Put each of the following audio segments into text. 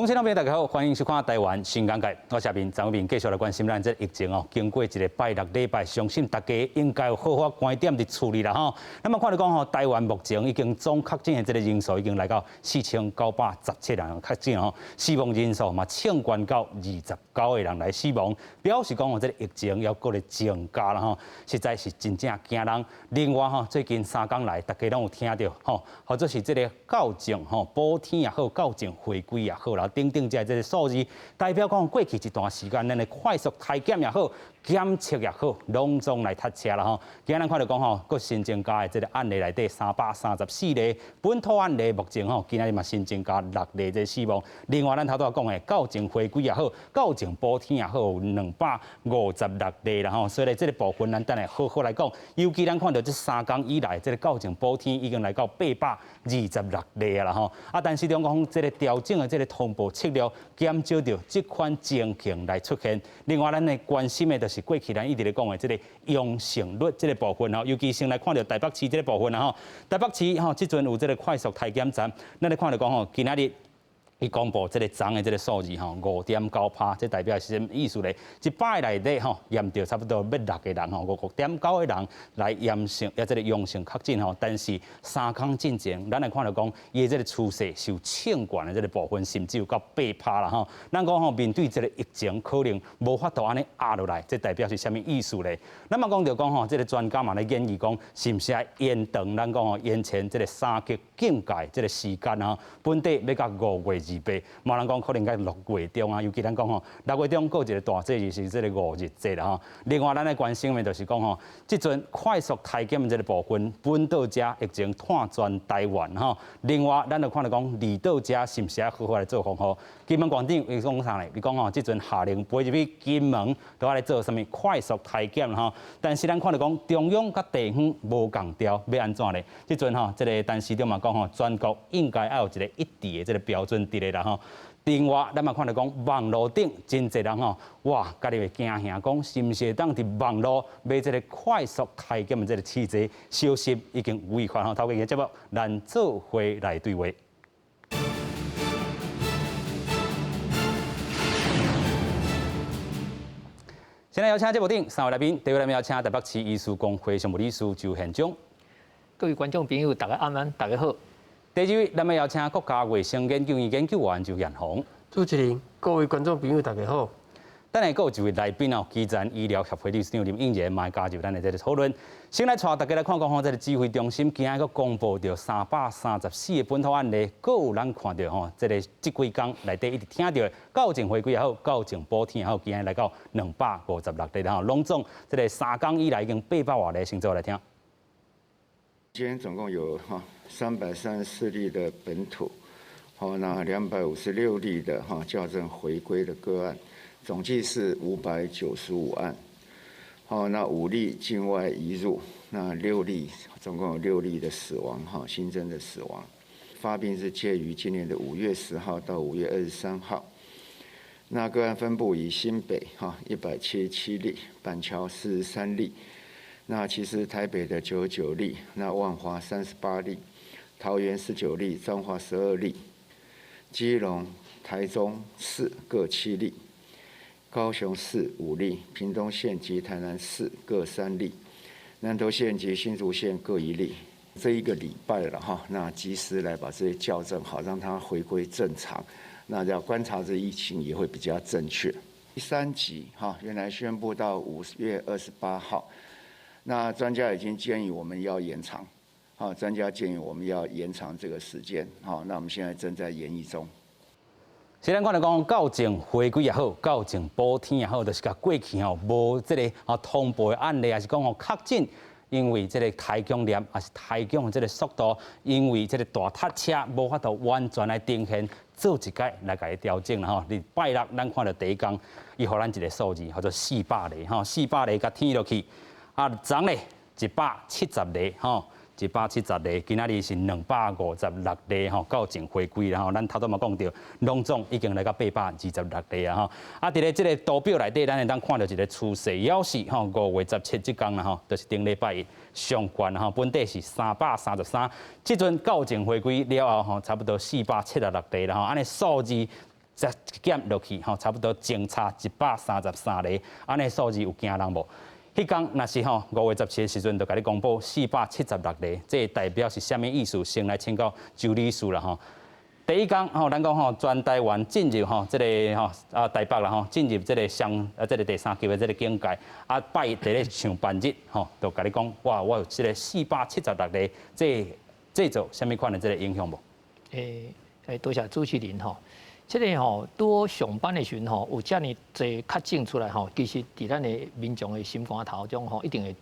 觀眾朋友大家好，歡迎收看《台灣新眼界》，我是阿明張明，繼續來關心咱這疫情哦。經過一個拜六禮拜，相信大家應該有好好關點佇厝裡啦吼。那麼看著講吼，台灣目前已經總確診的這個人數已經來到4917人確診吼，死亡人數嘛衝懸到29個人來死亡，表示講吼這個疫情猶閣咧增加啦吼，實在是真正驚人。另外吼，最近3工來，大家攏有聽著吼，或者是這個校正吼補天也好，校正回歸也好啦，等等這個數字，代表講過去一段時間，咱的快速篩檢也好，檢測也好，攏總來塞車啦吼。今仔咱看著講吼，閣新增加的這個案例內底334例本土案例，目前吼今仔日嘛新增加六例這個死亡。另外，咱頭拄仔講的校正回歸也好，校正補天也好，有256例啦吼。所以咧，這個部分咱等下好好來講。尤其咱看著這3工以來，這個校正補天已經來到826例啊啦吼。啊，但是中講這個調整的這個通報策略，減少著這款情形來出現。另外，咱會關心的就是過去咱一直咧講的這個陽性率這個部分吼，尤其先來看著台北市這個部分啦吼。台北市吼，這陣有這個快速篩檢站，咱來看著講吼，今仔日伊公布這個昨的這個數字吼，5.9趴，這代表是啥物意思咧？100個內底吼，驗著差不多欲六個人吼，5.9個人來陽性，抑這個陽性確診吼。但是3工進前，咱來看著講，伊的這個趨勢是有衝懸的這個部分，甚至有到8趴啦吼。咱講吼，面對這個疫情，可能無法度按呢壓落來，這代表是啥物意思咧？咱嘛講著講吼，這個專家嘛咧建議講，是毋是愛延長咱講吼延前這個三級警戒這個時間吼，本底欲到5月28，嘛人講可能到6月中啊，尤其咱講吼，6月中閣有一個大節日是這個五日節啦吼。另外，咱來關心的就是講吼，這陣快速篩檢這個部分，本島遮疫情湠全台灣吼。另外，咱就看著講，離島遮是毋是愛好好來做防護？金門縣長伊講啥咧？伊講吼，這陣下令飛入去金門，都愛來做啥物快速篩檢吼。但是咱看著講，中央佮地方無仝調，欲按怎咧？這陣吼，這個陳時中嘛講吼，全國應該愛有一個一致的這個標準佇咧啦吼。另外，咱嘛看著講，網路頂真濟人吼，哇，家己會驚嚇講，是毋是會當佇網路買這個快速篩檢的這個試劑？消息已經違法吼。透過這個節目，咱做伙來對話。先來邀請節目頂三位來賓，第一位來賓邀請台北市醫師公會常務理事周憲章。各位觀眾朋友，大家晚安，大家好。第二位，咱們邀請國家衛生研究院研究員周彥宏。主持人，各位觀眾朋友，大家好。等下閣有一位來賓哦，基層醫療協會理事長林應賢嘛會加入咱的這個討論。先來帶大家來看看吼，這個指揮中心今仔閣公布著334個本土案例，閣有咱看著吼，這個這幾工內底一直聽著的校正回歸也好，校正補天也好，今仔來到256例，吼，攏總這個3工以來已經800外例，先做來聽。今天總共有哈334例的本土，好，那256例的哈校正回歸的個案。總計是595案，好，那5例境外移入，那六例，總共有六例的死亡，哈，新增的死亡，發病是介於今年的5月10號到5月23號，那個案分布以新北，哈，177例，板橋43例，那其實台北的99例，那萬華38例，桃園19例，彰化12例，基隆、台中市各7例。高雄市5例，屏東縣及台南市各3例，南投縣及新竹縣各1例。這一個禮拜了哈，那及時來把這些校正好，讓它回歸正常。那要觀察這疫情也會比較正確。第三級哈，原來宣布到5月28號，那專家已經建議我們要延長，好，專家建議我們要延長這個時間，好，那我們現在正在研議中。雖然看著講校正回歸也好，校正補天也好，就是共過去吼無這個啊通報的案例，抑是講吼確診，因為這個篩檢量，抑是篩檢的這個速度，因為這個大塞車無法度完全來呈現，做一擺來共伊調整啦吼。禮拜六咱看著第一工，伊予咱一個數字，叫做四百例吼，四百例共添落去，啊，昨咧170例吼。170例，今仔日是256例吼，校正回歸啦吼。咱頭拄嘛講著，攏總已經來到826例啊吼。啊，佇咧這個圖表內底，咱會當看著一個趨勢，抑是吼5月17這工啦吼，就是頂禮拜一上懸吼，本底是333，這陣校正回歸了後吼，差不多476例啦吼，按呢數字。減落去吼，差不多淨差133例，按呢數字有驚人無？彼工若是吼5月17的時陣，就共你公布476例，這代表是啥物意思？先來請教周理事啦吼。第一工吼，咱講吼，全台灣進入吼這个吼啊台北啦吼，進入這个雙啊這个第三級的這个警戒，啊拜一佇咧上班日吼，就共你講，哇，我有這个476例，這做啥物款的這个影響無？欸，多謝主持人吼。這个吼，拄上班的時陣吼，有遮爾濟確診出來吼，其實佇咱的民眾的心肝頭中吼，一定會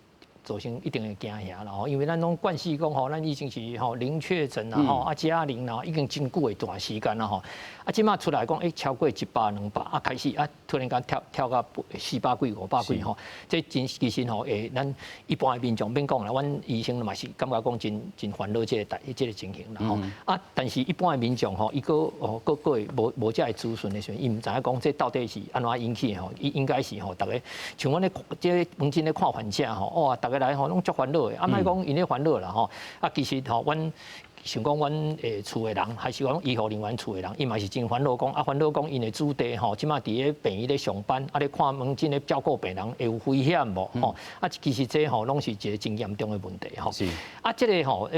造成一定的驚嚇啦吼。因為咱攏慣勢講吼，咱以前是吼零確診啦吼，啊加零啦，已經真久的一段時間啦吼。啊，這馬出來講，欸，超過一百兩百啊，開始啊，突然間跳跳到四百幾、五百幾吼，這真其實吼，欸，咱一般的民眾免講啦，阮醫生嘛是感覺講真真煩惱這個情形啦吼。啊，但是一般的民眾吼，伊閣哦，閣閣會無無遮个資訊的時陣，伊毋知影講這到底是按怎引起的吼，伊應該是吼，逐家像阮咧這個門診咧看患者吼，哇，逐家來吼攏足煩惱的，啊，莫講𪜶咧煩惱啦吼，啊，其實吼，阮想講阮厝的人，還是講醫護人員厝的人，伊嘛是真煩惱，講啊煩惱講𪜶的子弟吼，這馬佇咧病院咧上班，啊咧看門診咧照顧病人會有危險無？吼啊，其實這吼攏是一個真嚴重的問題吼。啊，這個吼，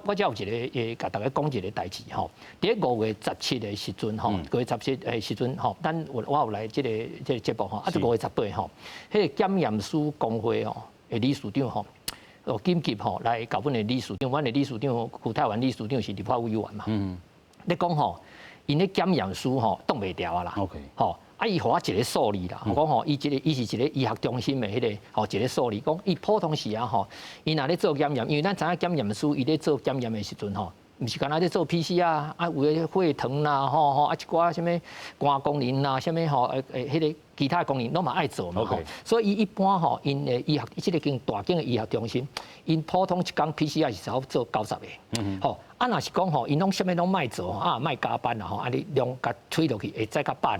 我遮有一個會共大家講一個代誌吼。佇咧5月17的時陣吼，五月十七的時陣吼，咱有我有來這個節目吼，啊，就5月18吼，彼個檢驗師公會吼的理事長吼。哦，緊急吼來共阮的理事長，阮的理事長邱泰源理事長是立法委員嘛。咧講吼，𪜶咧檢驗師吼擋袂牢啊啦。 吼，啊，伊予我一个數字啦，講吼，伊這個伊是一个醫學中心的彼个吼一个數字，講伊普通時啊吼，伊若咧做檢驗，因為咱知影檢驗師伊咧做檢驗的時陣吼，毋是干焦咧做 PCR 啊，有的血糖啦，吼吼，啊一寡啥物肝功能啦，啥物吼，欸，彼个其他功能攏嘛愛做嘛，吼。所以伊一般吼，𪜶的醫學，這個間大間的醫學中心，𪜶普通一工 PCR 是差不多做90個，吼，啊，若是講吼，𪜶攏啥物攏莫做，啊，莫加班啦吼，啊，你量共推落去會使到120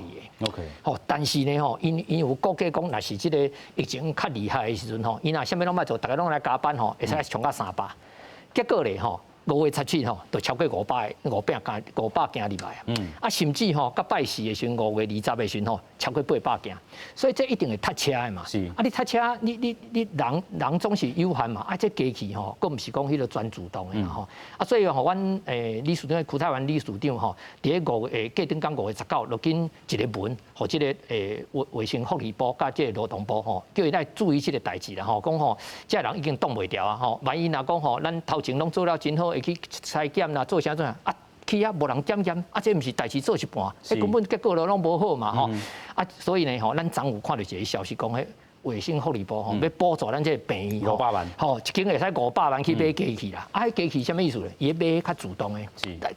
個。 吼，但是呢吼，𪜶有估計講，若是這個疫情較厲害的時陣吼，𪜶若啥物攏莫做，逐家攏來加班吼，會使衝到300。結果咧吼，5月17吼，就超過500個，500件，500件入來啊。啊，甚至吼，到拜四的時陣，5月20的時陣吼，超過800件。所以這一定會塞車的嘛。啊，你塞車，你人人總是有限嘛。啊，這機器吼，閣毋是講彼個全自動的吼。啊，所以吼，阮理事長邱泰源理事長吼，佇咧五月隔頂工5月19，就緊一个文，予這個衛生福利部佮這個勞動部吼，叫伊來注意這個代誌啦吼，講吼，這人已經擋袂牢啊吼。萬一若講吼，咱頭前攏做了真好，會去篩檢啦，做啥做啥啊？去遐無人檢驗，啊，這毋是代誌做一半，彼根本結果都攏無好嘛吼。啊，所以呢吼，咱昨有看著一个消息講，彼衛生福利部吼，欲補助咱這個病院五百萬，吼，一間會使500萬去買機器啦。啊，彼機器啥物意思咧？伊買較自動的，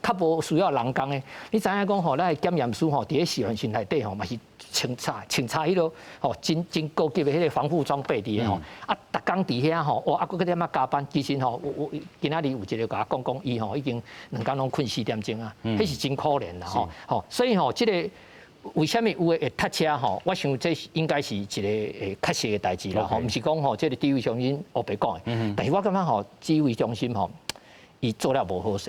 較無需要人工的。你知影講吼，咱的檢驗師吼，佇咧實驗室內底吼，嘛是穿插穿插彼落吼，真真高級的彼個防護裝備佇咧吼。啊，逐工佇遐吼，哇，啊，閣閣踮遐加班。其實吼，我今仔日有一個共我講講，伊吼已經兩工攏睏四點鐘啊，彼是真可憐啦吼。吼，所以吼，這個為啥物有的會塞車吼？我想這應該是一個確實的代誌啦吼，毋是講吼這個指揮中心烏白講的。但是我感覺吼，指揮中心吼，伊做了無好勢。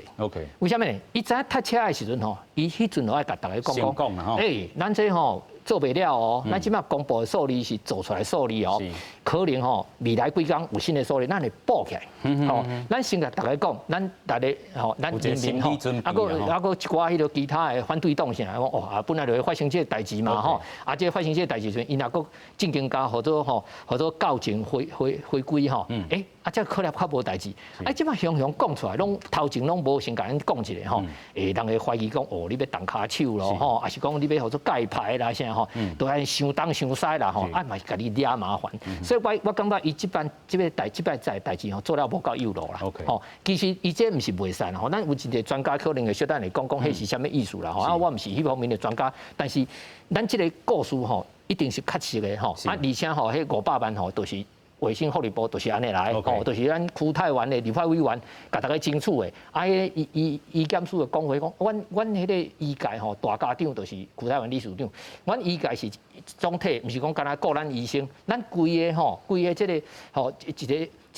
為啥物呢？伊知影塞車的時陣吼，伊彼陣就愛共逐家講講，欸，咱這吼做袂了哦，咱這馬公布的數字是做出來數字哦，可能吼未來幾工有新的數字，咱會補起來。吼，咱先共逐家講，咱逐家吼，咱人民吼，啊閣啊閣一寡彼个其他的反對黨啥講哦啊，本來就會發生這個代誌嘛吼，啊，這個發生這個代誌時陣，𪜶若閣正經共予做吼，予做校正回歸吼，欸，啊，這可能較無代誌。啊，這馬雄雄講出來，攏頭前攏無先共咱講一下吼，欸，人會懷疑講哦，你欲動跤手咯吼，抑是講你欲予做蓋牌啦啥吼，都按傷東傷西啦吼，啊嘛是共你惹麻煩。所以我感覺伊這擺這個代這擺在代誌吼做了無夠幼路啦。吼，其實伊這毋是袂使啦吼，咱有一個專家可能會小等下講講彼是啥物意思啦吼。啊，我毋是彼方面的專家，但是咱這個故事吼一定是確實的吼。啊，而且吼，彼500萬吼，就是衛生福利部就是按呢來，吼，就是咱區泰源的立法委員共逐家爭取的。啊，彼個醫檢署的講話講，阮彼個醫界吼，大家長就是邱泰源理事長，阮醫界是總體，毋是講干焦顧咱醫生，咱規个吼，規个這個吼，一個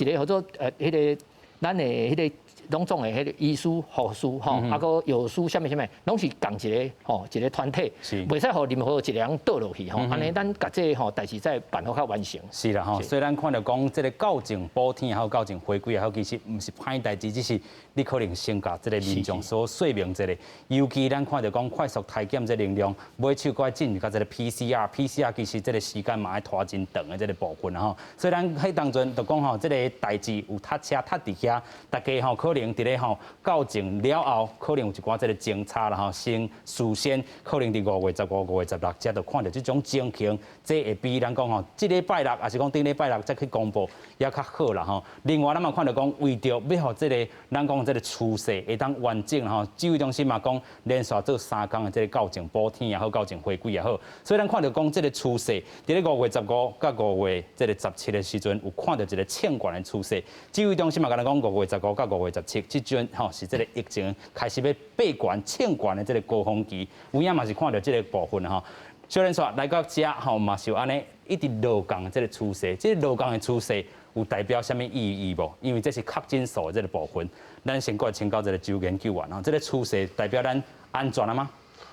一個號做彼個咱的彼個。攏總的彼个醫師、護士吼，啊閣藥師啥物啥物，攏是仝一個吼一個團體，袂使予任何一個人倒落去吼。按呢，咱共這个吼代誌才辦法較完成。是啦吼，所以咱看著講這个校正補天也好，校正回歸也好，其實毋是歹代誌，只是你可能先共這个民眾所說明一下。尤其咱看著講快速篩檢這能量，尾手閣愛進入到這个 PCR，PCR 其實這个時間嘛愛拖真長的這个部分吼。所以咱彼當陣就講吼，這个代誌有塞車塞佇遐，大家吼可能佇咧吼校正了後，可能有一寡這个偵差啦吼，先事先可能佇5月15、5月16，才就看著這種情形，這會比咱講吼，這禮拜六抑是講頂禮拜六才去公布，也較好啦吼。另外，咱嘛看著講，為著欲予這个咱講這个趨勢會當完整吼，指揮中心嘛講連續做三工的這个校正補天也好，校正回歸也好，所以咱看著講這个趨勢，佇咧5月15佮5月這个17的時陣，有看著一個衝懸的趨勢。指揮中心嘛共咱講，5月15佮5月17，這陣吼是這个疫情開始欲爬懸、衝懸的這个高峰期，有影嘛是看著這个部分吼。小連煞來到遮吼嘛是按呢一直落降的這个趨勢，這个落降的趨勢有代表啥物意義無？因為這是確診數的這个部分。咱先過來請教這个周研究員吼，這个趨勢代表咱安全了嗎？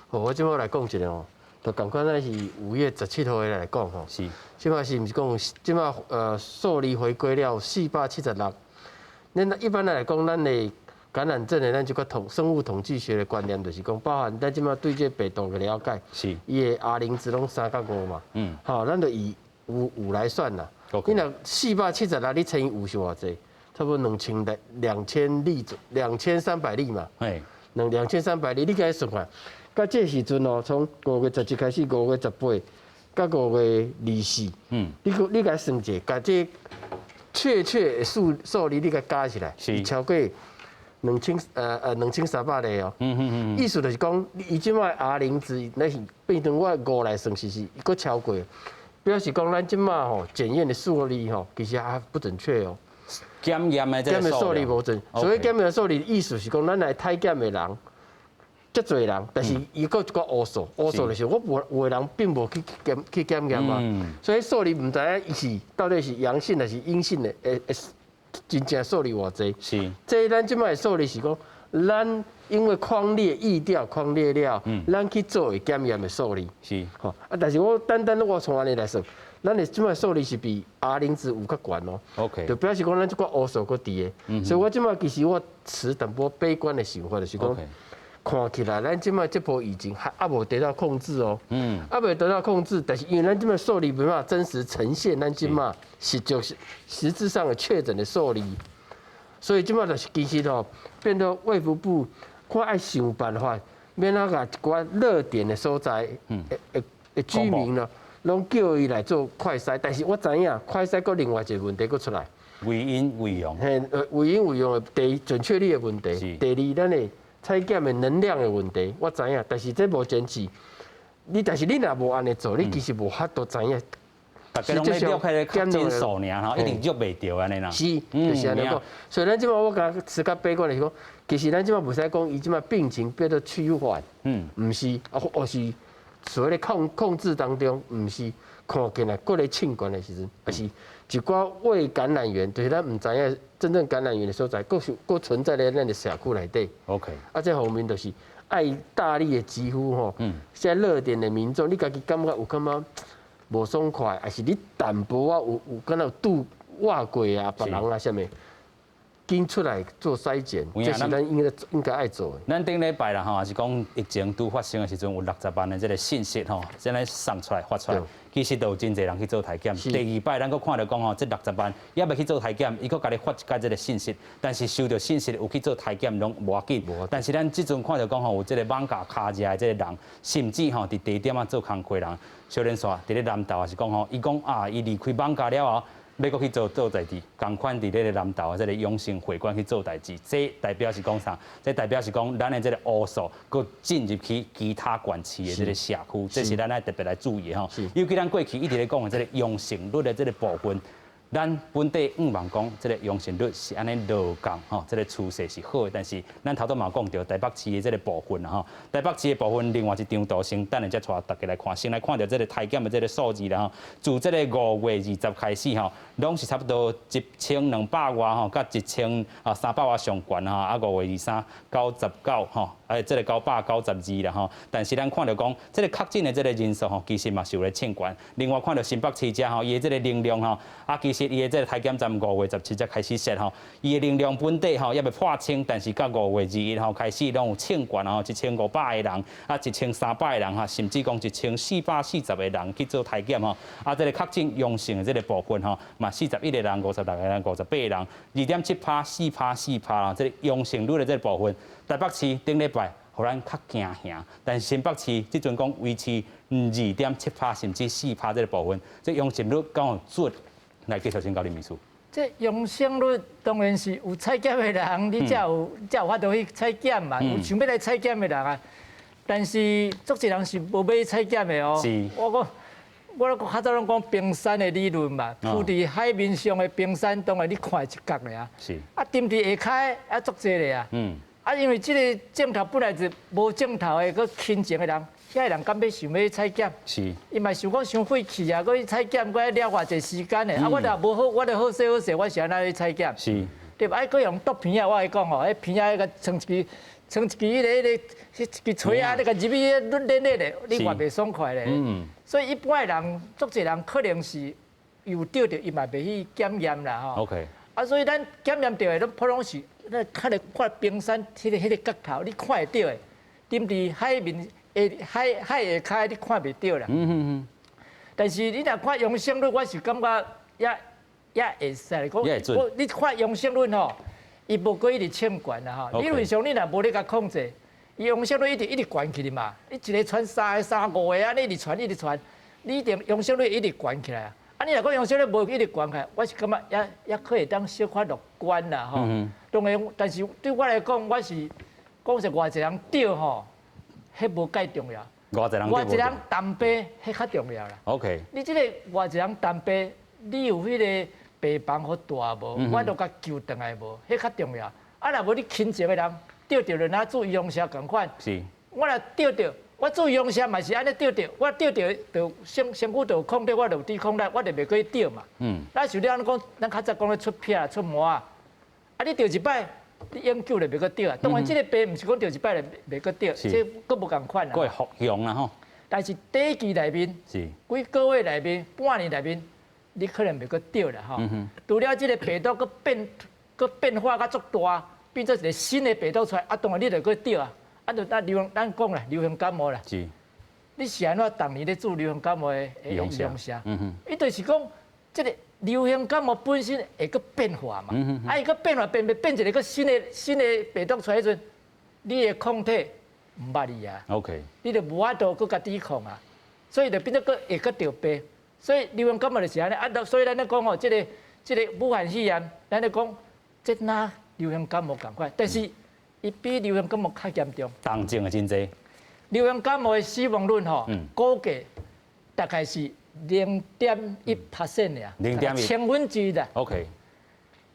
好，我這擺來講一下哦，就仝款咱是5月17號的來講吼。這擺是毋是講這擺數字回歸了476？咱一般來講，咱的感染症的咱這個生物統計學的觀念，就是講包含咱這擺對這個病毒的了解，伊的 R 零值攏3到5嘛。好，咱就以五來算啦。你若476，你乘以五是偌濟？差不多2000例，2300例嘛。2300例，你共伊算看，到這時陣哦，從5月11開始，5月18到5月24，你共伊算者，共這確切的數字你共加起來，是超過2300例哦。意思就是講，伊這擺 R 零值，那是變成我五來算，是閣超過，表示講咱這擺吼檢驗的數字吼，其實還不準確哦。檢驗的這個數字無準，所以檢驗的數字意思是講，咱來篩檢的人，遮濟人，但是伊閣有一寡烏數，烏數就是我無有的人並無去檢驗嘛，所以數字毋知影伊是到底是陽性還是陰性的，會真正數字偌濟。這咱這擺的數字是講，咱因為匡列疫調匡列了，咱去做的檢驗的數字。吼啊，但是我單單我從按呢來算，咱的這擺數字是比 R 零值有較懸哦。 就表示講咱這寡烏數閣佇的，所以我這擺其實我持淡薄悲觀的想法，就是講，看起來咱這擺這波疫情還猶無得到控制哦。猶未得到控制，但是因為咱這擺數字無辦法真實呈現咱這擺實質上的確診的數字，所以這擺就是其實吼，變做衛福部看愛想辦法，欲按怎共一寡熱點的所在的居民呢，攏叫伊來做快篩，但是我知影快篩閣另外一個問題閣出來。偽陰偽陽。嘿，偽陰偽陽的第一準確率的問題，第二咱的採檢的能量的問題，我知影，但是這無前置。你但是你若無按呢做，你其實無法度知影。大家攏咧錄彼個確診數爾吼，一定約袂著按呢啦。是，就是按呢講。所以咱這擺我共持較悲觀的是講，其實咱這擺袂使講伊這擺病情變做趨緩，毋是，啊，或是所謂的控制當中，毋是看起來閣咧衝懸的時陣，抑是一寡未感染源，就是咱毋知影真正感染源的所在，閣是閣存在咧咱的社區內底。 啊，這方面就是愛大力的疾呼吼，現在熱點的民眾，你家己感覺有感覺無爽快，抑是你淡薄仔有敢若有拄倚過啊，別人啊啥物，緊出來做篩檢，這是咱應該愛做的。咱頂禮拜啦吼，也是講疫情拄發生的時陣，有60萬的這個信息吼，先來送出來發出來，其實都有真濟人去做篩檢。第二擺咱閣看著講吼，這六十萬猶未去做篩檢，伊閣共你發一擺這個信息，但是收著信息有去做篩檢攏無要緊。但是咱這陣看著講吼，有這個艋舺跤跡的這個人，甚至吼佇地點仔做工課人，小連煞佇咧南投也是講吼，伊講啊，伊離開艋舺了後，欲閣去做代誌，仝款佇咧個南投的這個永盛會館去做代誌，這代表是講啥？這代表是講咱的這個烏數閣進入去其他縣市的這個社區，這是咱愛特別來注意的吼。尤其咱過去一直咧講的這個陽性率的這個部分，咱本地向望講，這个陽性率是按呢落降吼，這个趨勢是好的。但是咱頭拄嘛講著台北市的這个部分啦吼，台北市的部分另外一張圖，先等下才帶大家來看，先來看著這个篩檢的這个數字啦吼。自這个5月20開始吼，攏是差不多1200外吼，佮1300外上懸吼，啊5月2399吼，哎，這个992啦吼。但是咱看著講，這个確診的這个人數吼，其實嘛是有咧衝懸。另外看著新北市遮吼，伊的這个能量吼，啊其實伊的這个篩檢站5月17才開始設吼，伊的能量本底吼猶未破千，但是到5月21吼開始攏有衝懸吼，1500個人，啊1300個人哈，甚至講1440個人去做篩檢吼，啊這个確診陽性的這个部分吼，嘛41個人、56個人、58個人，2.7趴、4趴、4趴啦，這个陽性率的這个部分，台北市頂禮拜予咱較驚嚇，但是新北市這陣講維持2.7趴甚至4趴這个部分，這陽性率敢有準？來繼續請教林秘書。這陽性率當然是有採檢的人，你才有法度去採檢嘛，有想欲來採檢的人啊。但是足濟人是無欲採檢的哦。我講，我較早攏講冰山的理論嘛，浮佇海面上的冰山，當然你看會一角爾。啊，沉佇下跤啊，足濟咧啊。啊，因為這个症頭本來就無症頭的，閣輕症的人，遐个人敢欲想欲採檢？伊嘛想講傷費氣啊，閣去採檢，閣愛了偌濟時間的。啊，我若無好，我著好勢好勢，我是按怎去採檢？對吧？啊，閣用毒鼻仔，我會講吼，彼鼻仔彼个穿一支，穿一支彼个彼个，一支錘仔，你共入去軟軟的咧，你嘛袂爽快咧。所以一般的人，足濟人可能是有著著，伊嘛袂去檢驗啦吼。 啊，所以咱檢驗著的，攏普通是，咱看咧看冰山，彼个角頭，你看會著的，沉佇海面下海海下跤，你看袂著啦。但是你若看陽性率，我是感覺也會使講，我你看陽性率吼，伊無閣一直衝懸啦吼。理論上你若無咧共控制，伊陽性率一直一直懸起來嘛。你一个傳三个、三五个按呢一直傳一直傳，你一定陽性率一直懸起來啊。啊，你若講陽性率無一直懸起來，我是感覺也可以當小可樂觀啦吼。當然，但是對我來講，我是講實偌濟人著吼，彼無蓋重要。偌濟人偌濟人重病，彼較重要啦。 你這个偌濟人重病，你有彼个病房予大無？我都共救轉來無？彼較重要。啊，若無你輕症的人著著就若注預防射仝款。我若著著，我注預防射嘛是按呢著著，我著著就身身軀就有抗體，我就有抵抗力，我就袂閣去著嘛。咱像你按呢講，咱較早講咧出癖出毛仔，啊，你著一擺，你永久就袂閣著啊。當然，這个病毋是講著一擺就袂閣著，這閣無仝款啦。閣會復陽啦吼。但是短期內面，幾個月內面，半年內面，你可能袂閣著啦吼。除了這个病毒閣變，閣變化較足大，變做一个新的病毒出來，啊，當然你就閣著啊。啊，就咱流行，咱講啦，流行感冒啦。你是按怎逐年咧注流行感冒的預防射？伊就是講，這个流行感冒本身會閣變化嘛。啊，伊閣變化變變變一个閣新的病毒出來彼陣，你的抗體毋捌伊啊。 你就無法度閣共抵抗啊，所以就變做閣會閣著病。所以流行感冒就是按呢啊，所以咱咧講吼，這个武漢肺炎，咱咧講這若流行感冒仝款，但是伊比流行感冒較嚴重。重症的真濟。流行感冒的死亡率吼，估計大概是0.1% 爾，0.1，千分之一啦。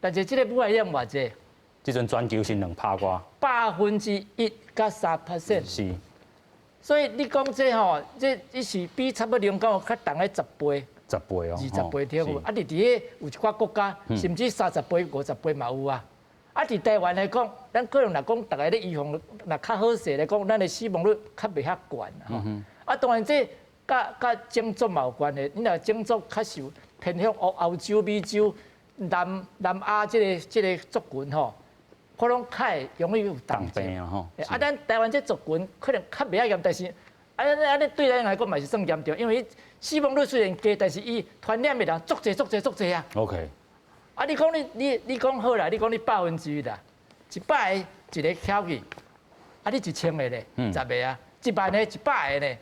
但是這个武漢肺炎偌濟？這陣全球是2趴外。1%至3%。所以你講這吼，這伊是比差不多流行感冒較重的十倍。十倍哦。20倍左右。啊，佇彼有一寡國家，甚至30倍、50倍嘛有啊。啊，佇台灣來講，咱可能若講逐个咧預防，若較好勢來講，咱的死亡率較袂遐懸吼。啊，當然這佮佮種族嘛有關係，你若種族較受偏向歐洲、美洲、南南亞這个族群吼，可能較會容易有重症吼。啊，咱台灣這族群可能較袂遐嚴，但是啊，按呢對咱來講嘛是算嚴重，因為死亡率雖然低，但是伊傳染的人足濟足濟足濟啊。 啊！你講你講好啦，你講你1%啦，100個一个翘去，啊，你1000個咧，10個啊，1萬个100個咧。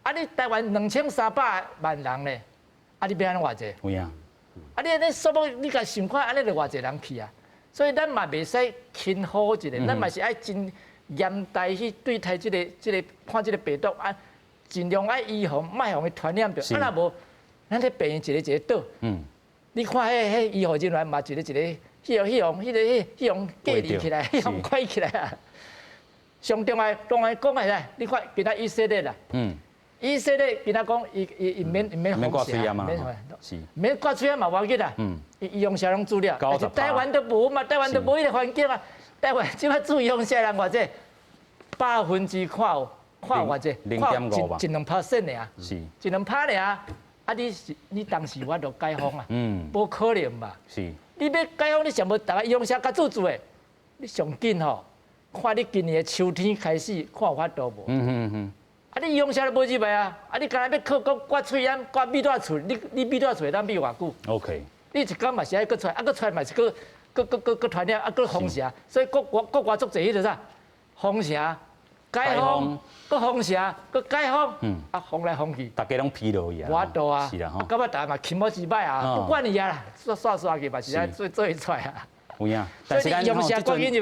啊，你台灣2300萬人咧，啊，你欲按怎偌濟？有影。啊，你按呢數目，你共想看，按呢就偌濟人去啊？所以咱嘛袂使輕忽一下，咱嘛是愛真嚴代去對待這个看這个病毒啊，盡量愛預防，莫予伊傳染著。啊，若無，咱咧病院一个一个倒。你看彼彼醫護人員嘛，一个一个，彼個彼樣，彼个彼彼樣隔離起來，彼樣關起來啊。上重要，當然講的來，你看今仔以色列啦，以色列今仔講伊伊伊免免免掛喙罨嘛，免掛喙罨嘛，無要緊啦。伊用啥攏注了，但是台灣都無嘛，台灣都無彼個環境啊。台灣這擺注陽性人偌濟，看有看偌濟，看一一兩 percent 爾，一兩趴爾。啊！你是你當時我就解封啊，無可能吧？你欲解封，你上無逐个陽性較注注的，你上緊吼，看你今年的秋天開始看有法度無？啊！你陽性都無入來啊！啊！你敢若欲靠講掛喙罨、掛覕佇厝，你你覕佇厝會當覕偌久？OK。你一工嘛是愛閣出來，啊，閣出來嘛是閣閣閣閣閣傳染，啊，閣封城。所以國外國外足濟彼個啥？封城、解封、閣封城、閣解封，啊，封來封去，逐家攏疲勞去啊。無法度啊，是啦吼。感覺逐家嘛勤無之歹啊，不管伊啊，煞煞煞去嘛是愛做做會出來啊。有影，但是咱吼這陣預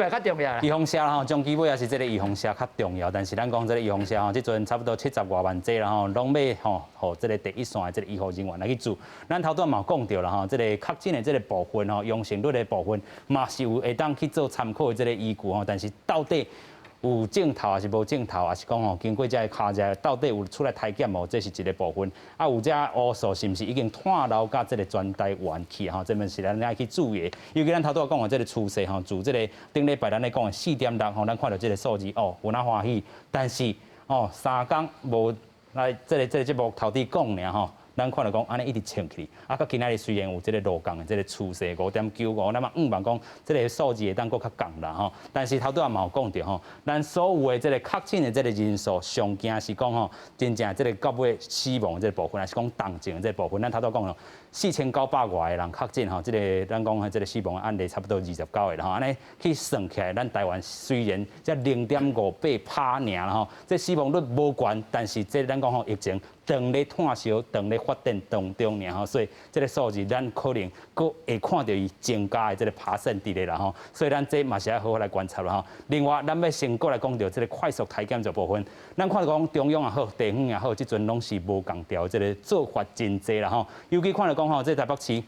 防射吼，終其尾也是這个預防射較重要。但是咱講這个預防射吼，這陣差不多七十外萬劑啦吼，攏欲吼，予這个第一線的這个醫護人員來去注。咱頭拄嘛有講著啦吼，這个確診的這个部分吼，陽性率的部分嘛是有會當去做參考的這个依據吼。但是到底有症頭還是無症頭，還是講吼經過這个尻射，到底有出來篩檢無？這是一个部分。啊，有這烏數是毋是已經湠流到這个全台灣去？吼，這嘛是咱愛去注意的。尤其咱頭拄仔講的這个趨勢吼，自這个頂禮拜咱咧講的4.6吼，咱看著這个數字哦，有哪歡喜。但是哦，三工無來這个這个節目頭拄講爾吼。咱看著講按呢一直衝起，啊，佮今仔日雖然有這个落降的這个趨勢，5.95，咱嘛向望講這个數字會當閣較降啦吼。但是頭拄仔嘛有講著吼，咱所有的這个確診的這个人數，上驚是講吼，真正這个到尾死亡的這个部分，還是講重症的這个部分，咱頭拄仔講咯，4900外个人確診吼，這个咱講這个死亡的案例差不多29個啦吼，按呢去算起來，咱台灣雖然才0.58趴爾啦吼，這死亡率無懸，但是這咱講吼疫情當咧炭燒，當咧發展當中爾吼，所以這个數字咱可能閣會看著伊增加的這个爬升佇咧啦吼，所以咱這嘛是愛好好來觀察啦吼。另外，咱欲先閣來講著這个快速篩檢這部分，咱看著講中央也好，地方也好，這陣攏是無仝調，這个做法真濟啦吼。尤其看著講吼，這台北市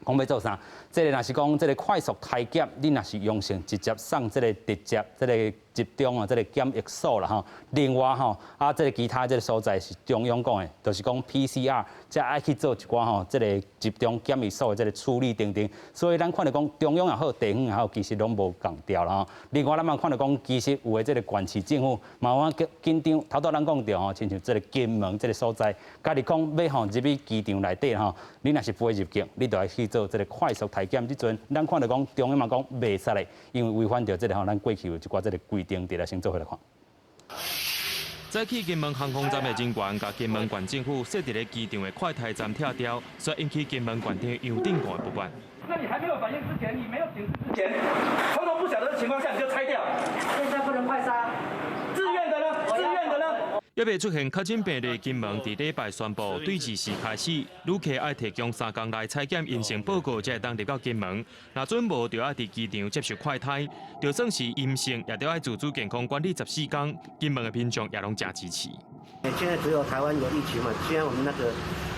講欲做啥？這个若是講這个快速篩檢，你若是陽性，直接送這个直接這个集中啊，這个檢疫所啦吼。另外吼，啊，這个其他這个所在是中央講的，就是講 PCR，才愛去做一寡吼，這个集中檢疫所的這个處理等等。所以咱看著講中央也好，地方也好，其實攏無仝調啦吼。另外，咱嘛看著講，其實有的這个縣市政府嘛有緊緊張，頭拄咱講著吼，親像這个金門這个所在，家己講欲吼入去機場內底吼，你若是飛入境，你就愛去做這个快速篩檢。這陣咱看著講中央嘛講袂使咧，因為違反著這个吼，咱過去有一寡這个規定佇咧，先做伙來看。早起金門航空站的人員，共金門縣政府設佇咧機場的快篩站拆掉，所以引起金門縣長楊振武的不滿。那你還沒有反應之前，你沒有警示之前，統統不曉得的情況下，你就拆掉。現在不能快篩。自願的呢？自願的呢？猶未出現確診病例，金門佇禮拜宣布，對24開始，旅客愛提供3工內採檢陰性報告，才會當入到金門。若準無，就愛佇機場接受快篩，就算是陰性，也著愛自主健康管理14工。金門的民眾也攏誠支持。現在只有台灣有疫情嘛，現在我們那個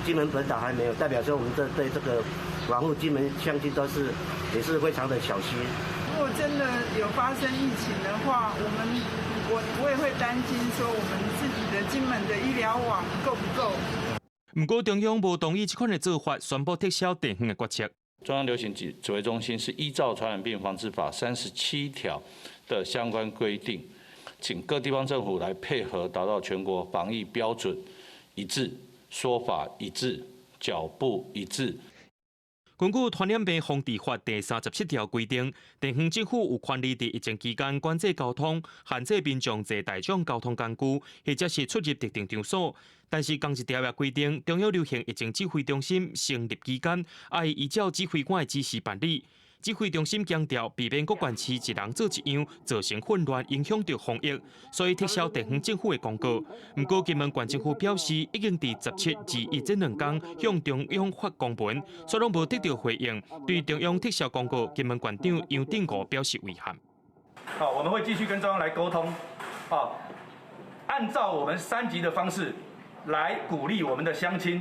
金門本島還沒有，代表說我們這對這個保護金門鄉親都是也是非常的小心。如果真的有發生疫情的話，我們我我也會擔心說我們自己的金門的醫療網夠不夠。毋過中央無同意這款的做法，宣布撤銷地方的決策。中央流行指揮中心是依照《傳染病防治法》37條的相關規定，請各地方政府來配合，達到全國防疫標準一致、說法一致、腳步一致。根據《傳染病防治法》第37條規定，地方政府有權利佇疫情期間管制交通、限制民眾坐大眾交通工具，或者是出入特定場所。但是，仝一條也規定，中央流行疫情指揮中心成立期間，愛依照指揮官的指示辦理。指揮中心強調，避免各縣市一人做一樣，造成混亂，影響著防疫，所以撤銷地方政府的公告。毋過，金門縣政府表示，已經佇17、21這兩工向中央發公文，煞攏無得著回應。對中央撤銷公告，金門縣長楊振武表示遺憾。好，我們會繼續跟中央來溝通，啊，按照我們三級的方式來鼓勵我們的鄉親，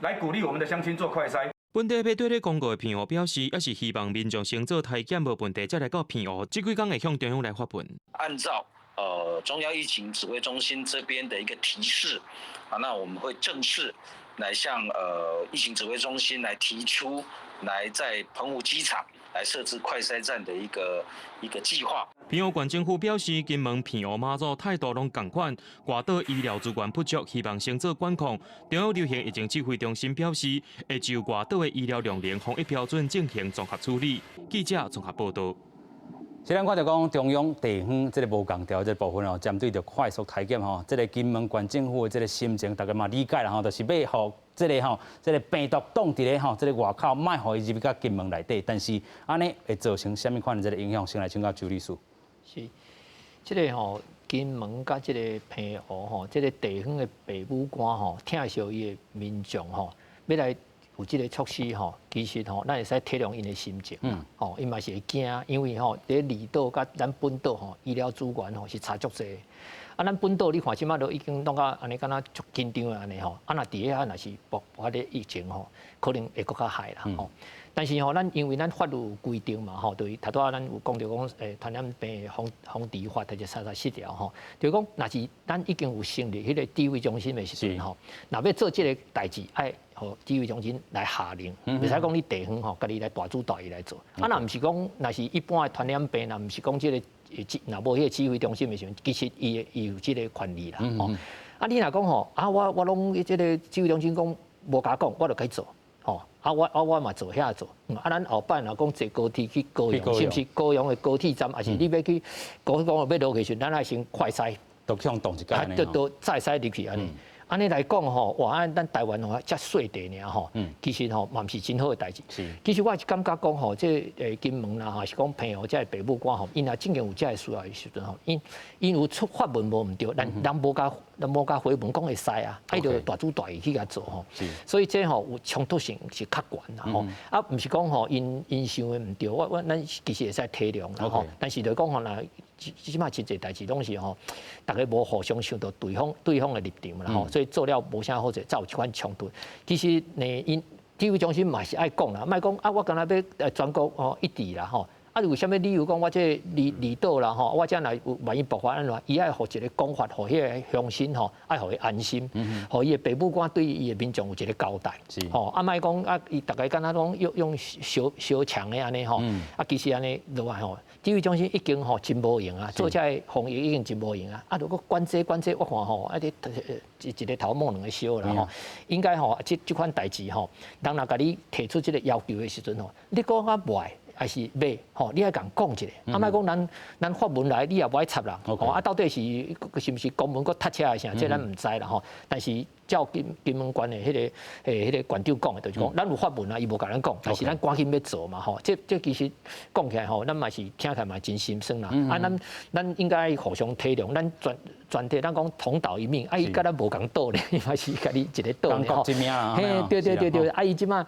來鼓勵我們的鄉親做快篩。本地排隊咧公告的澎湖表示，也是希望民眾先做篩檢無問題，才來到澎湖。這幾工會向中央來發文。按照中央疫情指揮中心這邊的一個提示，啊，那我們會正式來向疫情指揮中心來提出，來在澎湖機場來設置快篩站的一個計劃。澎湖縣政府表示，金門、澎湖、馬祖態度攏仝款，外島醫療資源不足，希望先做管控。中央流行疫情指揮中心表示，會就外島的醫療量能、防疫標準進行綜合處理。記者綜合報道。雖然看著講中央地方這个無仝調這个部分哦，針對著快速篩檢吼，這个金門縣政府的這个心情，大家嘛理解啦吼，就是欲予這个吼，這个病毒擋佇咧吼，這个外口，莫予伊入去金門內底。但是按呢會造成啥物款的這个影響？先來請教周律師。是，這个吼金門佮這个澎湖吼，這个地方的父母官吼，疼惜伊的民眾吼，欲來有這个措施吼，其實吼，咱會使體諒𪜶的心情，吼，𪜶嘛是會驚，因為吼，佇離島佮咱本島吼，醫療資源吼是差足濟。啊，咱本島你看這馬都已經弄到按呢，敢若足緊張的按呢吼，啊，若佇遐若是爆發咧疫情吼，可能會閣較害啦吼。但是吼，咱因為咱法律有規定嘛吼，就是頭拄仔咱有講著講，傳染病防治法第37條吼，就是講，若是咱已經有成立彼個指揮中心的時陣吼，若欲做這个代誌，愛予指揮中心來下令，袂使講你地方吼，家己來大主大意來做。啊，若毋是講，若是一般的傳染病，若毋是講這个，若無彼個指揮中心的時陣，其實伊有這个權利啦。吼，啊，你若講吼，啊，我攏這个指揮中心講無共我講，我就共做。吼，啊我嘛做遐做，啊咱後擺若講坐高鐵去高雄，是毋是高雄的高鐵站，抑是你欲去高鐵公路欲落去時，咱愛先快篩，都向擋一間，都再篩入去按呢。按呢來講吼，哇！咱台灣吼遮細地爾吼，其實吼嘛毋是真好的代誌。其實我是感覺講吼，這金門啦，抑是講澎湖這个父母官吼，𪜶若真正有這个需要的時陣吼，𪜶有出發文無毋對，但人無共回文講會使啊，伊就大主大意去共做吼。所以這吼有衝突性是較懸啦吼。啊，毋是講吼𪜶想的毋對，我咱其實會使體諒啦吼。但是就講吼，若這馬真濟代誌攏是吼，逐家無互相想著對方的立場啦吼，所以做了無啥好勢，才有這款衝突。其實呢，𪜶指揮中心嘛是愛講啦，莫講啊，我敢若欲全國吼一致啦吼。啊，有啥物理由講我這離島啦吼，我這若有萬一爆發按怎，伊愛予一个講法，予彼个鄉親吼，愛予伊安心，予伊的父母官對伊的民眾有一个交代。吼，啊，莫講啊，伊逐家敢若攏用相相搶的按呢吼，啊，其實按呢落來吼，指揮中心已經吼真無閒啊，做這个防疫已經真無閒啊。啊，如果管這管這，我看吼，啊，你一個頭毛兩个燒啦吼，應該吼，這款代誌吼，人若共你提出這个要求的時陣吼，你講較袂。還是欲吼，你愛共講一下，啊，莫講咱發文來，你也無愛插人，吼啊，到底是毋是公文閣塞車的啥，這咱毋知啦吼。但是照金門縣的彼個縣長講的，就是講咱有發文啊，伊無共咱講，但是咱趕緊欲做嘛吼。這其實講起來吼，咱嘛是聽起來嘛真心酸啦。啊，咱應該互相體諒，咱全體咱講同島一命，啊，伊佮咱無仝島咧，伊嘛是共你一个島咧吼。嘿，對對對對，啊，伊這馬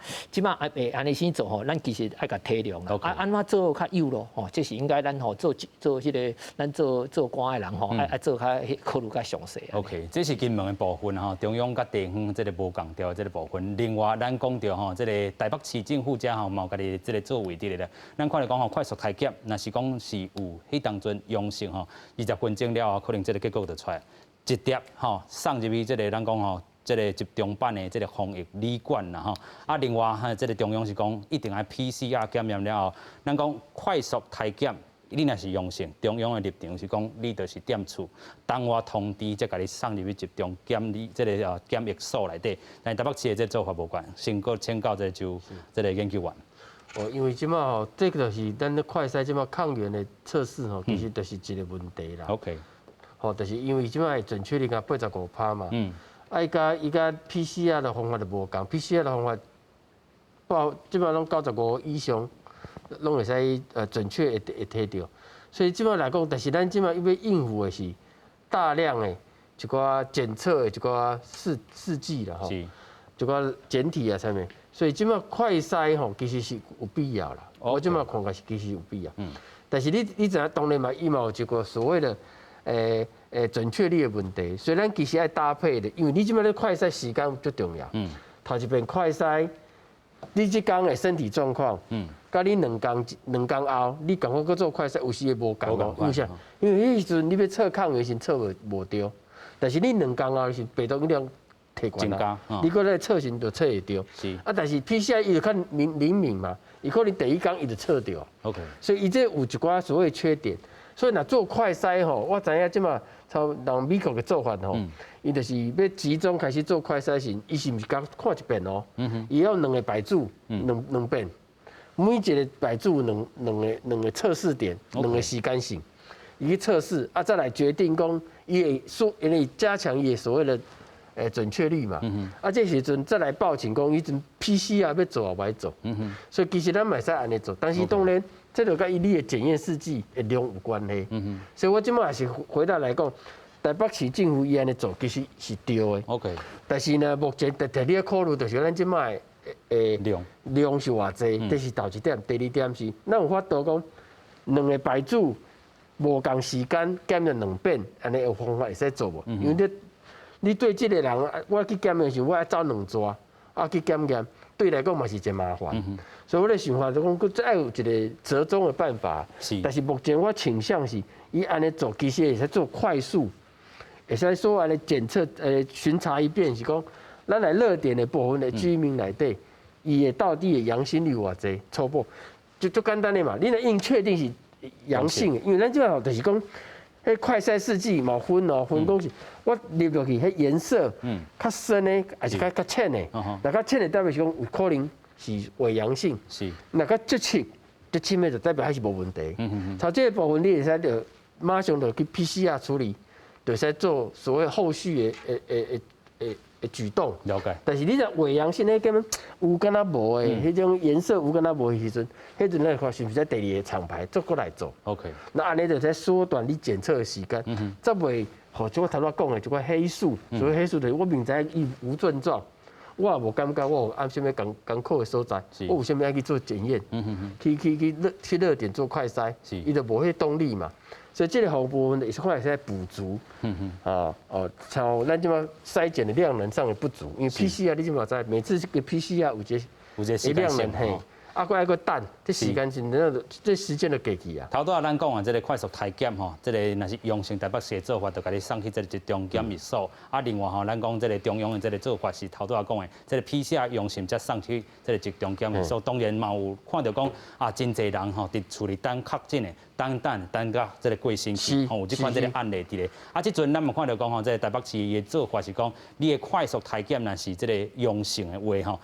會按呢先做吼，咱其實愛共體諒啦。啊，按怎做較有咯？吼，這是應該咱吼做彼个，咱做官的人吼，愛做較考慮較詳細。 OK，這是金門的部分吼，中央佮地方這个無仝調這个部分。另外，咱講著吼，這个台北市政府遮吼，嘛有家己這个做為佇咧啦。咱看著講吼，快速篩檢，若是講是有彼當陣陽性吼，20分鐘了後，可能這个結果就出來，直接吼送入去這个咱講吼。這个集中版的這个防疫旅館啦吼，啊，另外哈，這个中央是講一定愛 PCR 檢驗了後，咱講快速篩檢，你若是陽性，中央的立場是講你就是踮厝，等我通知，才共你送入去集中檢疫這个檢疫所內底。但是台北市的這个做法無仝，先閣請教這个周這个研究員。哦，因為這馬吼，這個就是咱的快篩這馬抗原的測試吼，其實就是一個問題啦。 吼，就是因為這馬的準確率才85%嘛。啊，伊佮 PCR 的方法就無仝，PCR 的方法，報這馬攏95以上，攏會使準確會提著。所以這馬來講，但是咱這馬欲應付的是大量的一寡檢測的一寡試劑啦吼，一寡檢體啊啥物，所以這馬快篩吼其實是有必要啦。我這馬看來是其實有必要。但是你知影當然嘛，伊嘛有一個所謂的準確率的問題，所以咱其實愛搭配的，因為你這馬咧快篩時間足重要。頭一遍快篩，你這工的身體狀況，佮你兩工兩工後，你共款閣做快篩，有時會無仝哦。為啥？因為彼時陣你欲測抗原時測無著，但是你兩工後是病毒量提懸啦，你閣來測時就測會著。啊，但是 PCR 伊就較靈靈敏嘛，伊可能第一工伊就測著。 所以伊這有一寡所謂缺點。所以若做快篩吼，我知影這馬像人美國的做法吼，伊就是欲集中開始做快篩時，伊是毋是共看一遍哦？伊要兩個擺子，兩兩遍，每一個擺子兩兩個兩個測試點，兩個時間性，伊去測試啊，再來決定講伊會說，因為加強伊的所謂的準確率嘛。啊，這時陣再來報請講，彼陣 PCR 欲做抑無愛做。所以其實咱嘛會使按呢做，但是當然。這就佮伊你的檢驗試劑的量有關係，所以我這馬也是回答來講，台北市政府伊按呢做其實是對的。 但是呢，目前特特你欲考慮就是咱這馬的量量是偌濟，這是頭一點。第二點是，咱有法度講兩個牌子無仝時間檢驗兩遍，按呢有方法會使做無？因為你你對這個人，我去檢驗時，我愛走兩逝啊去檢驗。對來講嘛是真麻煩，所以我咧想法就講，閣愛有一個折中的辦法。但是目前我傾向是，伊按呢做，其實會使做快速，會使說按呢檢測，巡查一遍，是講，咱來熱點的部分的居民內底，伊的到底的陽性率偌濟，初步就足簡單的嘛。你若已經確定是陽性，因為咱這馬就是講，彼快篩試劑嘛分哦，分講是，我入落去，彼顏色較深的，還是較較淺的？若較淺的代表是講有可能是偽陽性。若較足淺，足淺的就代表彼是無問題。像這個部分，你會使就馬上就去 PCR 處理，就會使做所謂後續的的的的的舉動。了解。但是你若偽陽性，彼根本有敢若無的，彼種顏色有敢若無的時陣，彼陣咱看是毋是在第二個廠牌做過來做。 那按呢就使縮短你檢測的時間，才袂予像我頭拄仔講的一寡黑數，所謂黑數就是我明知伊無症狀，我也無感覺我有按啥物艱艱苦的所在，我有啥物愛去做檢驗，去去去熱去熱點做快篩，伊就無彼動力嘛。所以這個部分是看會使補足，啊哦，像咱這馬篩檢的量能上也不足，因為 PCR 你這馬知，每次這個 PCR 有一個有一個時間性嘿。啊，閣愛閣等，這時間是那這時間就過去啊。頭拄仔咱講完這個快速篩檢吼，這個若是陽性台北市的做法，就共你送去這個集中檢疫所。啊，另外吼，咱講這個中央的這個做法是頭拄仔講的，這個 PCR 陽性才送去這個集中檢疫所。當然嘛有看著講啊，真濟人吼佇厝裡等確診的，等等等到這個過身去，吼有這款這個案例佇咧。啊，這陣咱嘛看著講吼，這個台北市的做法是講，你的快速篩檢若是這個陽性的話吼，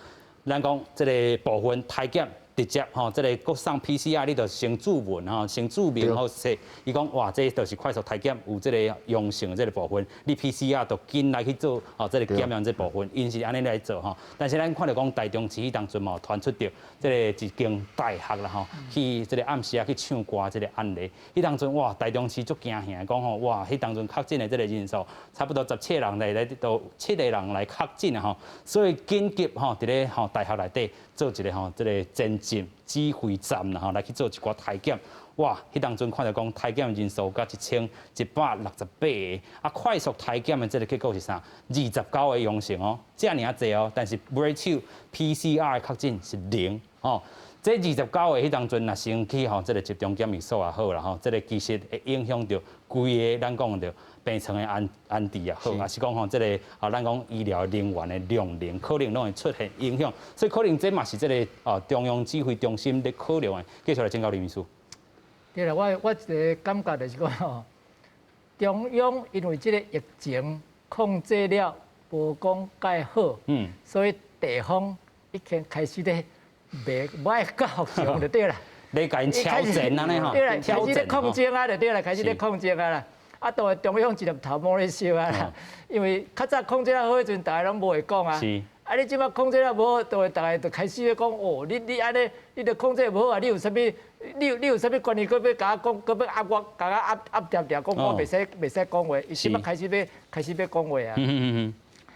咱講這個部分篩檢。直接吼，這個閣送 PCR，你就先注文吼，先注明好勢。伊講哇，這就是快速篩檢有這個陽性的這個部分，你 PCR 就緊來去做吼，這個檢驗這部分，𪜶是按呢來做吼。但是咱看著講台中市當陣嘛有傳出著這個一間大學啦吼，去這個暗時仔去唱歌這個案例，彼當陣哇，台中市足驚嚇，講吼哇，彼當陣確診的這個人數差不多十七人來來都七個人來確診啊吼，所以緊急吼佇咧吼大學內底做一個吼這個前進指揮站啦吼，來去做一寡篩檢。哇！彼當陣看著講篩檢人數甲1168個，啊，快速篩檢的這個結果是啥？29個陽性哦，遮爾仔濟哦，但是尾手 PCR 確診是零吼。這29個彼當陣若先去吼，這個集中檢疫所也好啦吼，這個其實會影響著規個咱講著病床的安安置也好，抑是講吼這個啊，咱講醫療人員的量能，可能攏會出現影響，所以可能這嘛是這個啊中央指揮中心咧考量的。繼續來請教林醫師。對啦，我我一個感覺就是講吼，中央因為這個疫情控制了無講蓋好，所以地方已經開始咧袂無愛閣服從就對啦。咧共𪜶敲前按呢吼，對啦，開始咧抗爭啊，就對啦，開始咧抗爭啊啦。啊，當然中央一粒頭毛咧燒啊啦，因為較早控制了好彼陣，大家攏無話講啊。啊！你這擺控制了無好，就會大家就開始咧講哦，你你按呢，你著控制無好啊！你有啥物？你有你有啥物權利？閣欲共我講，閣欲壓我，共我壓壓定定，講我袂使袂使講話。伊這擺開始欲開始欲講話啊！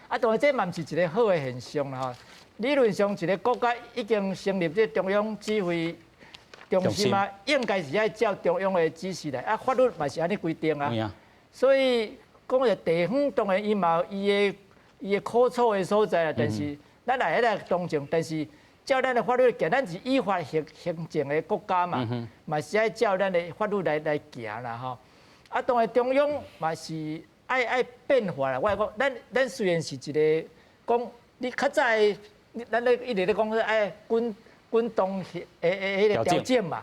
啊，當然這嘛毋是一個好的現象啦吼。理論上，一個國家已經成立這中央指揮中心啊，應該是愛照中央的指示來。啊，法律嘛是按呢規定啊。所以講個地方當然伊嘛有伊的。伊的苦楚的所在啊，但是咱來彼個同情，但是照咱的法律行，咱是依法行行政的國家嘛，嘛是愛照咱的法律來行啦吼。啊，當然中央嘛是愛變化啦。我講，咱雖然是一個講，你較早的，咱咧一直咧講愛滾動的彼个調整嘛。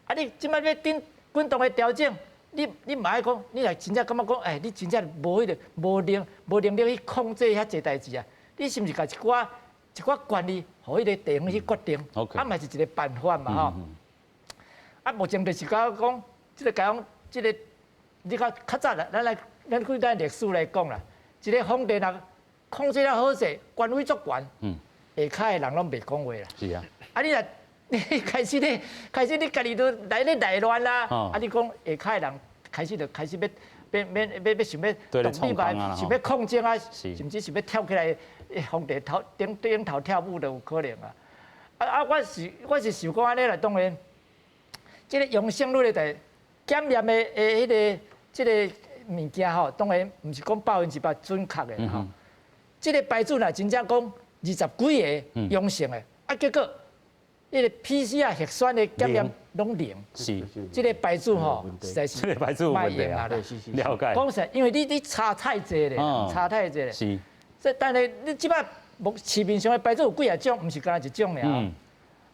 啊，你這擺欲滾動的調整，你嘛愛講，你若真正感覺講，欸，你真正無彼个無能力去控制遐濟代誌啊？你是毋是共一寡權力，予彼个地方去決定？啊嘛是一個辦法嘛吼。啊，目前就是講，這個講，這個你較較早啦，咱對咱歷史來講啦，一個皇帝若控制了好勢，權威足懸，下跤的人攏袂講話啦。是啊。啊，你若你開始你家己都來咧內亂啦，啊，你講下跤的人開始就開始欲想欲獨立嘛，想欲抗爭啊，甚至想欲跳起來，皇帝頭頂頭跳舞都有可能啊。啊，我是想講按呢啦，當然，這个陽性率的檢驗的彼个這个物件吼，當然毋是講100%準確的吼。這个牌子若真正講二十幾个陽性的，啊，結果彼个 PCR 核酸的檢驗攏零，這个牌子吼，實在是這个牌子有問題啊，了解。講實，因為你差太濟咧，差太濟咧。這但是你這擺目市面上的牌子有幾仔種，毋是干焦一種爾。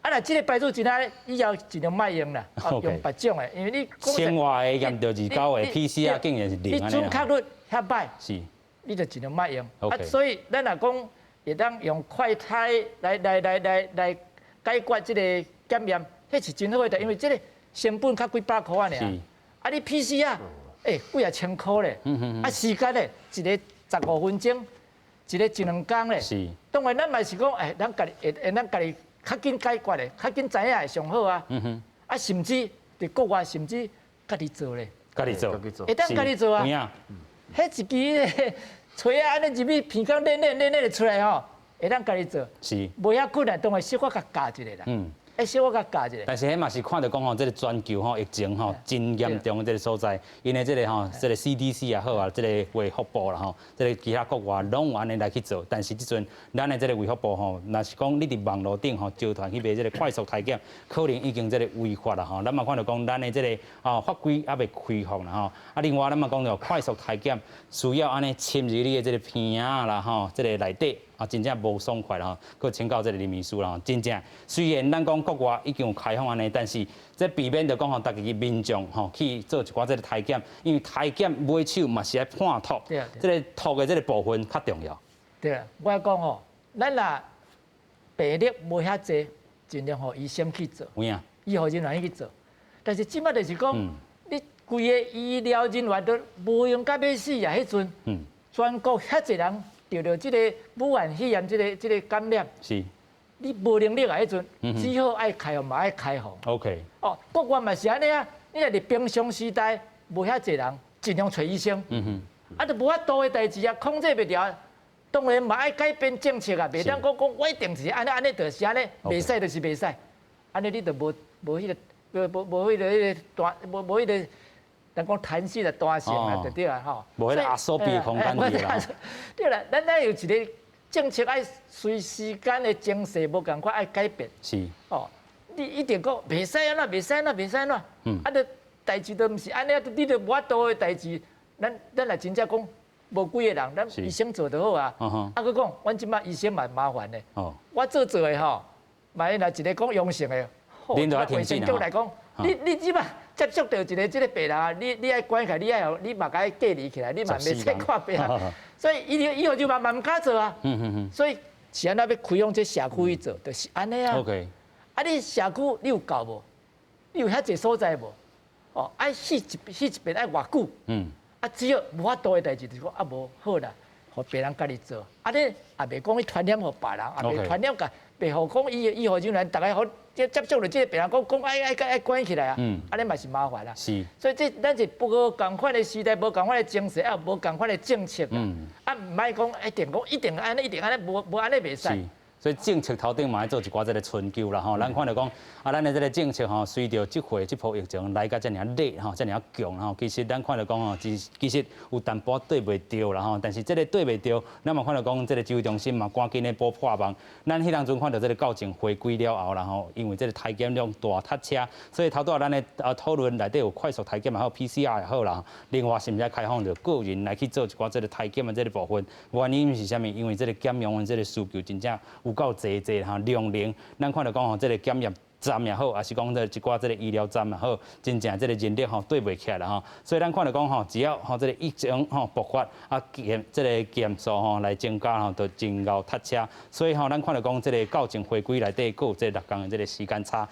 啊，若這个牌子真正以後盡量莫用啦，用別種的，因為你千外个驗著29个 PCR 竟然是零，你準確率遐歹，你就盡量莫用。啊，所以咱若講會當用快篩來解決這個檢驗，彼是真好的，因為這個成本較幾百箍仔爾。啊，你 PCR，欸，幾仔千箍咧，啊，時間咧，一個15分鐘，一個一兩工咧。當然，咱嘛是講，欸，咱家己會咱家己較緊解決的，較緊知影會上好啊。啊，甚至佇國外，甚至家己做咧。家己做。會當家己做啊。彼一支彼个錘仔按呢入去鼻孔練練練練就出來吼，會當家己做。無遐困難，當然小可共教一下啦。欸，小可共教一下。但是彼嘛是看著講吼，這个全球吼疫情吼真嚴重的這个所在，𪜶的這个吼，這个 CDC 也好啊，這个衛福部啦吼，這个其他國外攏有按呢來去做。但是這陣咱的這个衛福部吼，若是講你佇網路頂吼招團去買這个快速篩檢，可能已經這个違法啦吼。咱嘛看著講，咱的這个法規猶未開放啦吼。啊，另外咱嘛講著快速篩檢需要按呢深入你的這个鼻仔啦吼，這个內底。啊，真正無爽快啦吼，閣請教這个林醫師啦吼，真正雖然咱講國外已經有開放按呢，但是這避免著講吼，逐家民眾吼去做一寡這个篩檢，因為篩檢尾手嘛是愛判讀，這个讀的這个部分較重要。對啊，我講吼，咱若病例無遐濟，盡量予醫生去做，醫護人員去做。但是這擺就是講，你規个醫療人員都無閒甲欲死啊！彼陣，全國遐濟人。著著這个武漢肺炎這个感染，你無能力啊！彼陣只好愛開放嘛，愛開放。 哦，國外嘛是按呢啊！你若佇平常時代無遐濟人，盡量揣醫生。啊，就無法度的代誌啊，控制袂牢，當然嘛愛改變政策啊，袂當講講我一定是按呢按呢，就是按呢，袂使就是袂使。按呢你就無無彼个無無無彼个彼个彈無無彼个。人講彈性的彈性啊，就對啊，吼。無彼个壓縮比空間啦。對啦，咱有一個政策愛隨時間的情勢無仝款愛改變。哦，你一定講袂使按怎，袂使按怎，袂使按怎。啊，著代誌都毋是按呢，你著無法度的代誌。咱若真正講無幾个人，咱醫生做就好啊。啊，閣講，阮這擺醫生嘛麻煩的。我做做的吼，萬一若一个講陽性的，衛生局來講，你這擺。接觸著一个這个病人啊，你愛關起來，你愛你嘛共伊隔離起來，你嘛袂使看病人，所以醫護就嘛嘛毋敢做啊。所以是按怎欲開放這社區去做，就是按呢啊。啊，你社區你有夠無？你有遐濟所在無？哦，愛試一遍愛偌久？啊，只要無法度的代誌，就是講啊無好啦，予別人家己做。啊，你也袂講去傳染予別人，也袂傳染共，袂予講醫護人員逐个予接觸著這个病人，講講愛愛愛關起來啊，按呢嘛是麻煩啦。所以這咱是無仝款的時代，無仝款的精神，也無仝款的政策啦。啊，毋愛講一定講一定按呢，一定按呢，無按呢袂使。所以政策頭頂嘛愛做一寡這个春秋啦吼。咱看著講啊，咱的這个政策吼，隨著這回這波疫情來甲遮爾仔猛吼，遮爾仔強吼，其實咱看著講吼，其實有淡薄對袂著啦吼。但是這个對袂著，咱嘛看著講，這个指揮中心嘛趕緊咧補破網。咱彼當陣看著這个校正回歸了後啦吼，因為這个篩檢量大塞車，所以頭拄仔咱的討論內底有快速篩檢也好，PCR 也好啦。另外是毋是開放著個人來去做一寡這个篩檢的這个部分？原因是啥物？因為這个檢驗的這个需求真正有夠濟濟吼，量能，咱看著講吼，這个檢驗站也好，抑是講這一寡這个醫療站也好，真正這个人力吼對袂起來啦吼。所以咱看著講吼，只要吼這个疫情吼爆發啊檢這个檢數吼來增加吼，就真𠢕塞車。所以吼，咱看著講這个校正回歸內底，閣有這6工的這个時間差。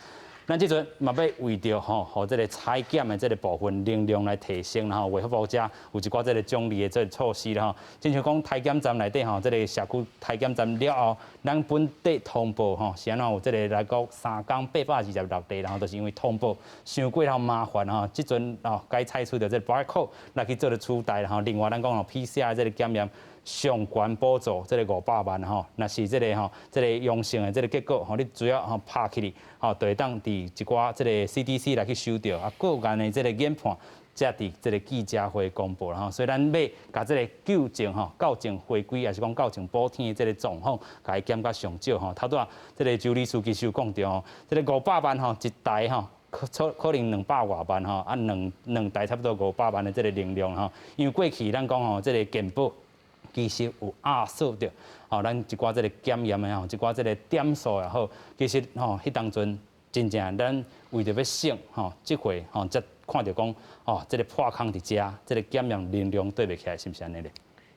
咱這陣嘛欲為著吼，予這个採檢的這个部分能量來提升，然後衛福部遮有一寡這个獎勵的這个措施啦吼。親像講篩檢站內底吼，這个社區篩檢站了後，咱本地通報吼是按怎有這个來講3工826例，然後就是因為通報傷過頭麻煩吼，這陣哦該採取著這個 barcode 來去做咧取代，然後另外咱講吼 PCR 這个檢驗。上懸補助這个500萬吼，若是這个吼，這个陽性的這个結果吼，你只要吼拍起來吼，就會當佇一寡這个 CDC 來去收著，啊，個案的這个研判，才佇這个記者會公布啦吼。所以咱欲共這个糾正吼，校正回歸，抑是講校正補天的這个狀況，共伊減甲上少吼。頭拄仔這个周理事其實有講著吼，這个500萬吼，一台吼。可能200外萬吼，啊兩台差不多500萬的這个能量吼，因為過去咱講吼，這个健保其實有壓縮著，吼，咱一寡這个檢驗的吼，一寡這个點數也好，其實吼，彼當陣真正咱為著欲省吼，這回吼才看著講，哦，這个破空佇遮，這个檢驗能量對袂起來，是毋是按呢咧？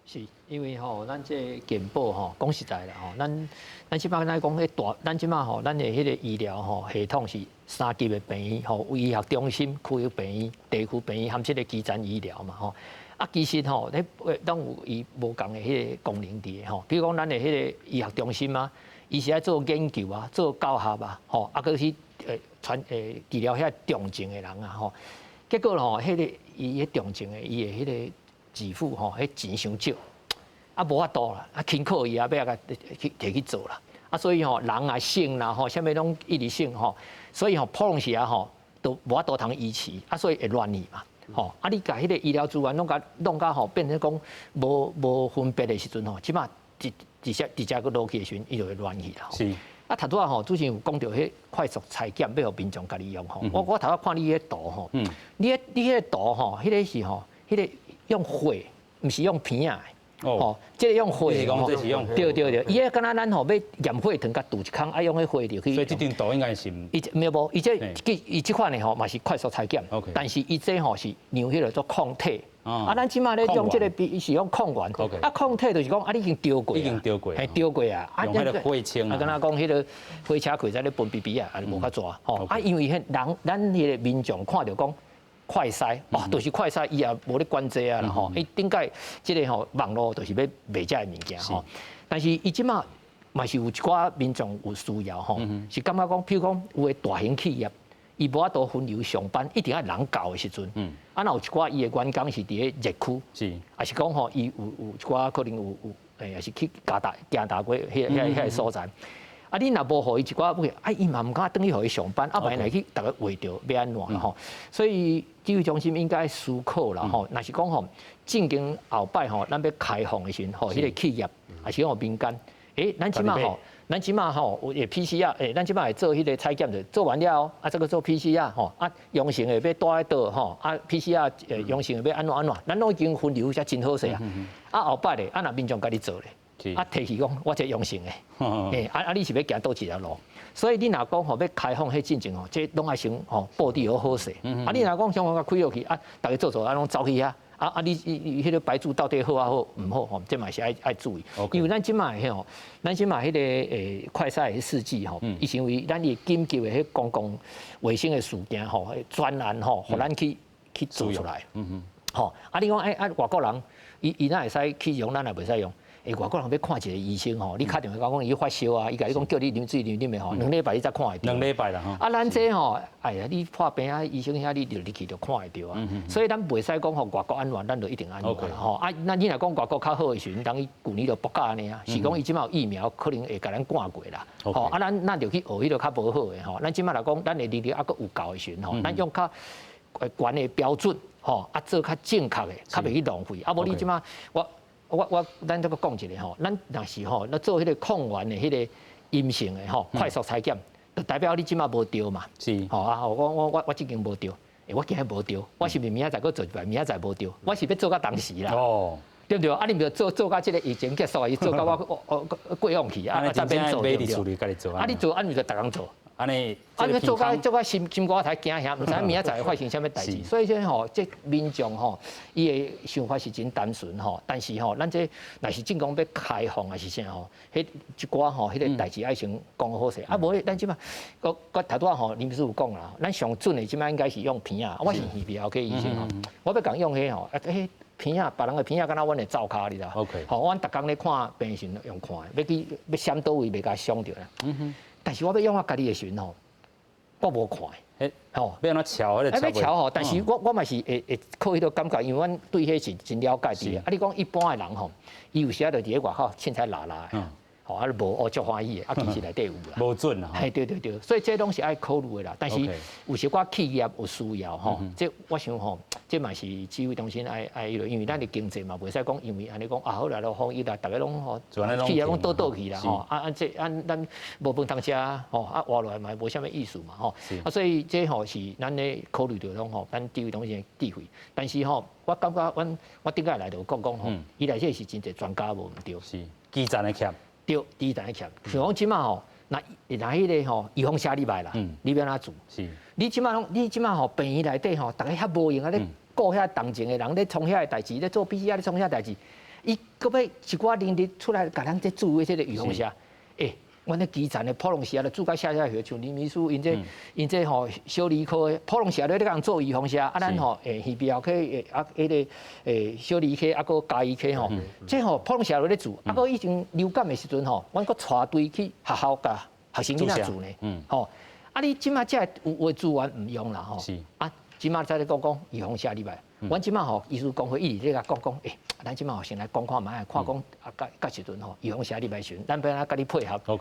是，因為吼，咱這個健保吼，講實在啦吼，咱這擺咱講彼大，咱這擺吼，咱的彼個醫療吼系統是三級的病院吼，醫學中心、區域病院、地區病院含這个基層醫療嘛吼。啊，其實吼，咧攏有伊無仝的彼个功能佇吼。比如講，咱的彼个醫學中心啊，伊是愛做研究啊，做教學啊，吼，啊，閣去傳治療遐重症的人啊，吼。結果吼，彼个伊彼重症的伊的彼个給付吼，彼錢傷少，啊無法度啦，啊輕靠伊啊，欲共去提去做啦，啊所以吼人也省啦吼，啥物攏一直省吼，所以吼普通時啊吼都無法度通維持，啊所以會亂去嘛，吼啊你共彼个醫療資源攏共弄甲吼變成講無分別的時陣吼，這擺直直接直接閣落去的時陣，伊就會亂去啦。是。啊，頭拄仔吼，主持人有講著彼快速採檢欲予民眾家己用吼，我頭拄看你彼圖吼，你彼圖吼，彼个是吼，彼个用血，毋是用鼻仔的，吼，這个用血，對對對，伊彼敢若咱吼欲驗血糖，共鑄一空，愛用彼血入去。所以這張圖應該是。伊沒有無，伊這伊這款的吼嘛是快速採檢，但是伊這吼是量彼个做抗體。啊，咱這擺咧用這个比是用抗原，啊抗體就是講啊，你已經著過，已經著過，嘿著過啊，用彼個血清啊，敢若講彼个火車開在咧分 B B 啊，啊無較濟吼，啊因為彼人咱彼个民眾看著講。快篩，哦，就是快篩，伊也無咧管這啊啦吼。伊頂擺這个吼網路就是欲賣這个物件吼。但是伊這擺嘛是有一寡民眾有需要吼，是感覺講，譬如講有的大型企業，伊無法度分流上班，一定愛人到的時陣。啊，若有一寡伊的員工是佇咧熱區，抑是講吼伊有一寡可能有抑是去加拿大過彼个所在。啊！你若無予伊一寡武器，啊，伊嘛毋敢轉去予伊上班，啊，萬一來去逐个畫著欲按怎吼？所以指揮中心應該思考啦吼。若是講吼，正經後擺吼，咱欲開放的時陣吼，彼个企業抑是講民間，咱這擺吼，咱這擺吼有 PCR，咱這擺會做彼个採檢的，做完了後，啊，這个做 PCR 吼，啊，陽性的欲蹛佇佗吼，啊，PCR 陽性的欲按怎按怎，咱攏已經分流才真好勢啊。啊，後擺咧，啊，若民眾家己做咧。啊，提去講我這陽性的，啊啊，你是欲行佗一條路？所以你若講吼欲開放彼進前吼，這攏愛先吼布置好好勢。啊，你若講香港共開落去，啊，逐家做做啊，攏走去遐，啊啊，你彼个白紙到底好抑好毋好吼？這嘛是愛注意。因為咱這擺吼，咱這擺彼个快篩的試劑吼，伊是因為咱的緊急的彼公共衛生的事件吼，專案吼，予咱去做出來。吼，啊，你講啊，外國人伊哪會使去用，咱也袂使用。欸，外國人欲看一个醫生吼，你敲電話講伊發燒啊，伊共你講叫你啉水啉啉的吼，2禮拜你才看會著。2禮拜啦吼。啊，咱這吼，哎呀，你破病啊，醫生遐你就入去就看會著啊。所以咱袂使講吼外國按怎，咱就一定按怎啦吼。啊，那你若講外國較好的時陣，當伊舊年就爆甲按呢啊，是講伊這馬有疫苗，可能會共咱趕過啦。吼，啊，咱就去學彼个較無好的吼。咱這馬來講，咱的能力猶閣有夠的時陣吼，咱用較懸的標準吼，啊做較正確的，較袂去浪費。啊，無你這馬我。我咱這閣講一下吼，咱若是吼，咱做彼个抗原的彼个陰性的吼，快速採檢，就代表你這馬無著嘛。吼啊！我這間無著，欸，我今日無著，我是毋是明仔載閣做一擺，明仔載無著，我是欲做到當時啦。對毋對？啊，你毋著做到這个疫情結束，伊做到我過往去啊，才免做對毋對？啊，你做啊，你就逐工做。按呢，啊！你做到心肝頭驚嚇，毋知明仔載會發生啥物代誌。所以說吼，這民眾吼，伊的想法是真單純吼。但是吼，咱這若是真講欲開放抑是啥吼，彼一寡吼，彼个代誌愛先講好勢。啊，無咱這馬，我頭拄仔吼，林醫師有講啦，咱上準的這馬應該是用鼻仔，我是耳鼻喉科醫生吼，我欲共用彼吼，啊，彼鼻仔，別人的鼻仔敢若阮的灶跤，你知無？吼，阮逐工咧看病的時陣用看的，欲去欲閃佗位袂共傷著啦。但是我欲用我家己的時陣吼，我無看的，吼，欲按怎撨？欲撨吼，但是我嘛是會靠彼个感覺，因為阮對彼是真了解的。啊，你講一般的人吼，伊有時仔就佇咧外口凊彩拉拉的，吼，啊無哦足歡喜的，啊其實內底有啦。無準啦。嘿，對對對，所以這攏是愛考慮的啦。但是有時寡企業有需要吼，這我想吼，這嘛是指揮中心愛彼落，因為咱的經濟嘛袂使講，因為按呢講啊好來咯，防疫啦，逐个攏吼企業攏倒倒去啦吼，啊啊這啊咱無飯通食吼，啊活落來嘛無啥物意思嘛吼，啊所以這吼是咱咧考慮著講吼，咱指揮中心的智慧。但是吼，我感覺阮我頂擺來就講講吼，伊內底是真濟專家無毋對。是基層的欠。對，基層的欠。像講這馬吼，若若彼个吼預防射入來啦，你欲按怎做？你這馬攏，你這馬吼病院內底吼，逐个遐無閒啊咧顧遐同前的人咧創遐个代誌，咧做 PCR 咧創遐代誌，伊閣欲一寡能力出來共咱這注的這个預防射，欸，阮咧基層的普通時啊，就注甲寫寫血，像林秘書𪜶這𪜶這吼小兒科的普通時啊，咧咧共做預防射，啊咱吼耳鼻喉科的啊彼个小兒科啊閣家醫科吼，這吼普通時啊咧注，啊閣以前流感的時陣吼，阮閣帶隊去學校共學生囡仔注呢，吼，啊你這馬這有的資源毋用啦吼，啊這馬再咧講講預防射入來，阮這馬吼醫師公會一直咧共講講，欸，咱這馬吼先來講看覓，看講啊到到時陣吼預防射入來時陣，咱欲按怎共你配合。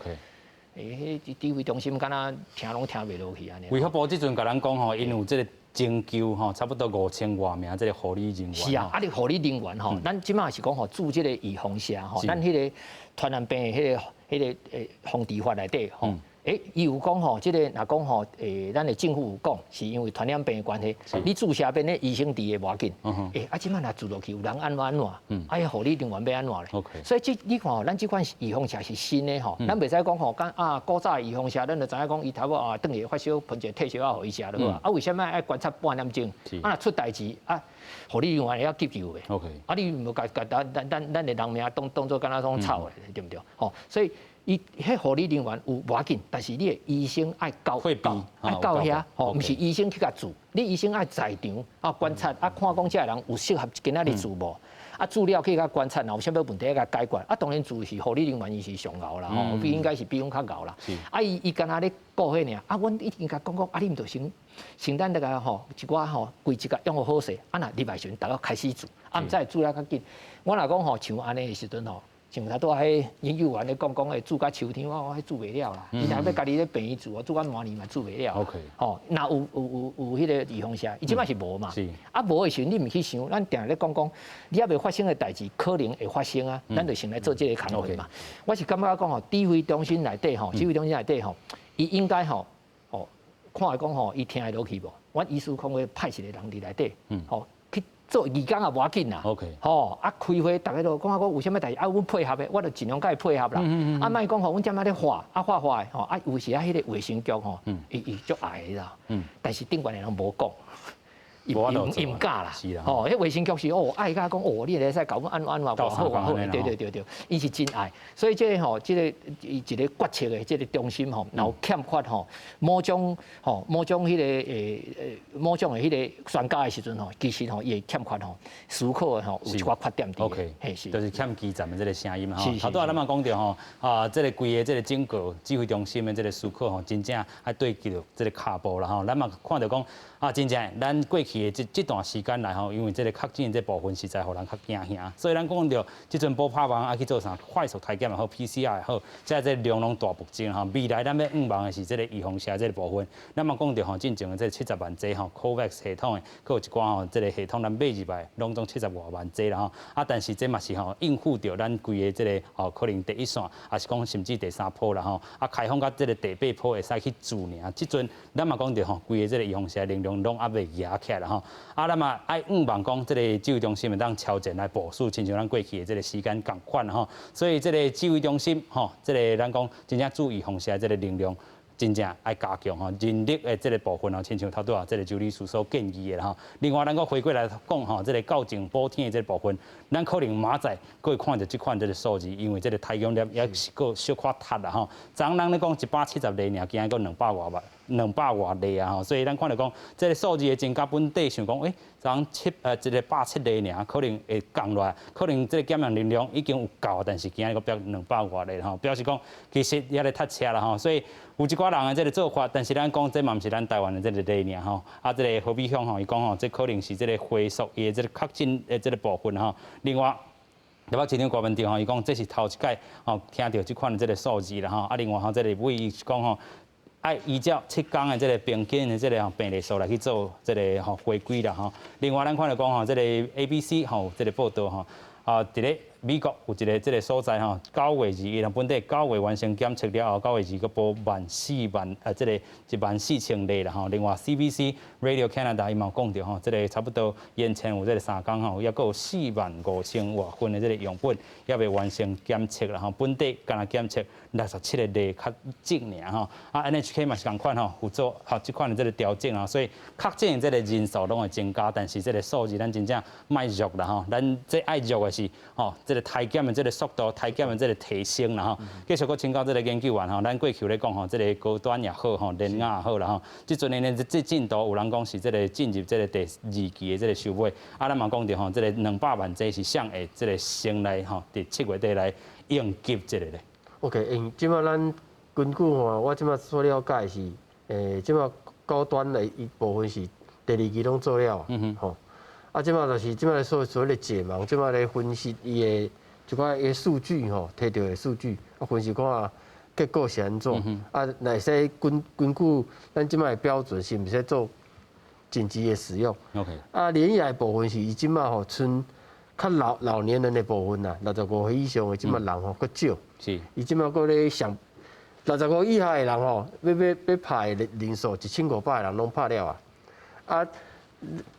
欸，彼指揮中心敢若聽攏聽袂落去按呢。衛福部這陣共咱講吼，𪜶有這个徵求吼，差不多5000外名這个護理人員。是啊，啊你護理人員吼，咱這馬是講吼注這个預防射吼，咱彼个傳染病的彼个防治法內底吼。欸，伊有講吼，這个若講吼，欸，咱的政府有講，是因為傳染病的關係，你注射邊咧醫生佇的無要緊。欸，啊，這馬若注落去，有人按怎按怎，啊，彼護理人員欲按怎咧？所以這你看吼，咱這款預防射是新的吼，咱袂使講吼，講啊古早預防射，咱就知影講伊頭仔啊，轉去發燒噴一個退燒藥予伊食就好啊。啊，為啥物愛觀察半點鐘？啊，若出代誌啊，護理人員會曉急救的。啊，你無共共咱的人命當做敢若創草的，對毋對？吼，所以。伊彼護理人員有無要緊，但是你的醫生愛到愛到遐吼，毋是醫生去共注，你醫生愛在場啊觀察啊看講這个人有適合今仔日注無，啊注了去共觀察，若有啥物問題愛共解決。啊當然注是護理人員伊是上𠢕啦吼，比應該是比阮較𠢕啦。啊伊伊敢若咧顧彼爾，啊阮已經共講講，啊你毋著先先咱這个吼一寡吼規則共用好勢，啊若入來時陣，逐家開始注，啊毋知注了較緊。我若講吼像按呢的時陣吼。像頭拄仔彼研究員咧講講，會注到秋天，我彼注袂了啦。伊若欲家己咧病院注，注到明年嘛注袂了。吼，若有彼个預防射，伊這擺是無嘛。啊無的時陣，你毋去想，咱定定咧講講，你猶未發生的代誌可能會發生啊，咱就先來做這个工課嘛。我是感覺講吼，指揮中心內底吼，指揮中心內底吼，伊應該吼，吼看來講吼，伊聽會落去無？阮醫師公會派一个人佇內底，吼。做義工也無要緊啦，吼啊開會，逐家都講啊，講有啥物代誌啊，阮配合的，我就盡量共伊配合啦。啊，莫講吼，阮踮遐咧畫啊畫畫的吼，啊有時啊彼个衛生局吼，伊伊足愛的啦。但是頂懸的人無講，伊伊毋敢啦，吼，彼衛生局是哦愛甲講哦，你會使共阮按按怎偌好偌好，對對對對，伊是真愛，所以這個吼，這個伊一個決策的這個中心吼，若有欠缺吼，某種吼某種彼個某種的彼個專家的時陣吼，其實吼伊會欠缺吼思考的吼有一寡缺點佇。 OK，就是欠基層的這個聲音吼。頭拄仔咱嘛講著吼，啊，這個規个這個整個指揮中心的這個思考吼，真正愛對著這個跤步啦吼。咱嘛看著講啊，真正咱過去的這段時間來吼，因為這個確診的這部分實在予人較驚嚇，所以咱講著這陣補拍網愛去做啥快速篩檢也好，PCR 也好，這這量攏大暴增吼。未來咱欲向望的是這個預防射這個部分，咱嘛講著吼，進前的這70萬劑吼，COVAX 系統的，閣有一寡吼，這個系統咱買入來，攏總70外萬劑啦吼。啊，但是這嘛是吼應付著咱規個這個吼可能第一線，抑是講甚至第三波啦吼。啊，開放到這個第八波會使去注爾。這陣咱嘛講著吼，規個這個預防射能量攏猶未夯起來啦吼。啊，咱嘛愛向望講，這個指揮中心會當超前來部署，親像咱過去的這個時間仝款吼。所以這個指揮中心吼，這個咱講真正注預防射這個能量。真正愛加強吼人力的這個部分吼，親像頭拄仔這個周律師所建議的吼。另外，咱閣回過來講吼，這個校正補天的這個部分，咱可能明仔載閣會看著這款這個數字，因為這個篩檢率也是閣小可窒啦吼。昨昏人咧講170例爾，今日閣200外萬，200外例啊吼，所以咱看著講這個數字的增加，本底想講，欸，昨昏170例爾，可能會降落來，可能這個檢驗能量已經有夠，但是今日閣變200外例吼，表示講其實也咧塞車啦吼，所以有一寡人的這個做法，但是咱講這嘛毋是咱台灣的這個例爾吼，啊，這個何美鄉吼，伊講吼，這可能是這個回溯伊的這個確診的這個部分吼，另外。台北市長柯文哲吼，伊講這是頭一擺吼聽著這款的這個數字啦吼，啊，另外吼這個委伊講吼，愛依照7天的這個平均的這個病例數來去做這個吼回歸啦吼。另外咱看著講吼，這個 ABC 吼這個報道吼，啊，佇咧美國有一個這個所在吼，9月21，本地九月完成檢測了後，9月2閣報萬四萬啊，這個14,000例啦吼。另外 CBC Radio Canada 伊嘛有講著吼，這個差不多延前有這個3工吼，抑閣有4萬5千外份的這個樣本猶未完成檢測啦吼。本地干焦檢測67個例較少爾吼。啊 NHK 嘛是仝款吼，有做吼這款的這個調整啊，所以確診的這個人數攏會增加，但是這個數字咱真正莫弱啦吼。咱這愛弱的是吼，這個篩檢的這個速度，篩檢的這個提升啦吼。繼續閣請教這個研究員吼，咱過去咧講吼，這個高端也好吼，聯亞也好啦吼，這陣呢這進度有人講是這個進入這個第二期的這個收尾，啊，咱嘛講著吼，這個200萬劑是啥會這個先來吼，佇7月底來應急這個咧。 OK，因這擺咱根據吼，我這擺所了解是，這擺高端的一部分是第二期攏做了，吼，啊，這擺就是這擺所所謂的解盲，這擺咧分析伊的一寡的數據吼，提著的數據，啊，分析看結果是按怎，啊，會使根據咱這擺的標準，是毋是做緊急的使用？OK，啊，聯亞的部分是伊這擺吼，賰較老年人的部分啦，65歲以上的這擺人吼，閣少。伊這擺閣咧想，65以下的人吼，欲拍的人數1500個人攏拍了啊，啊，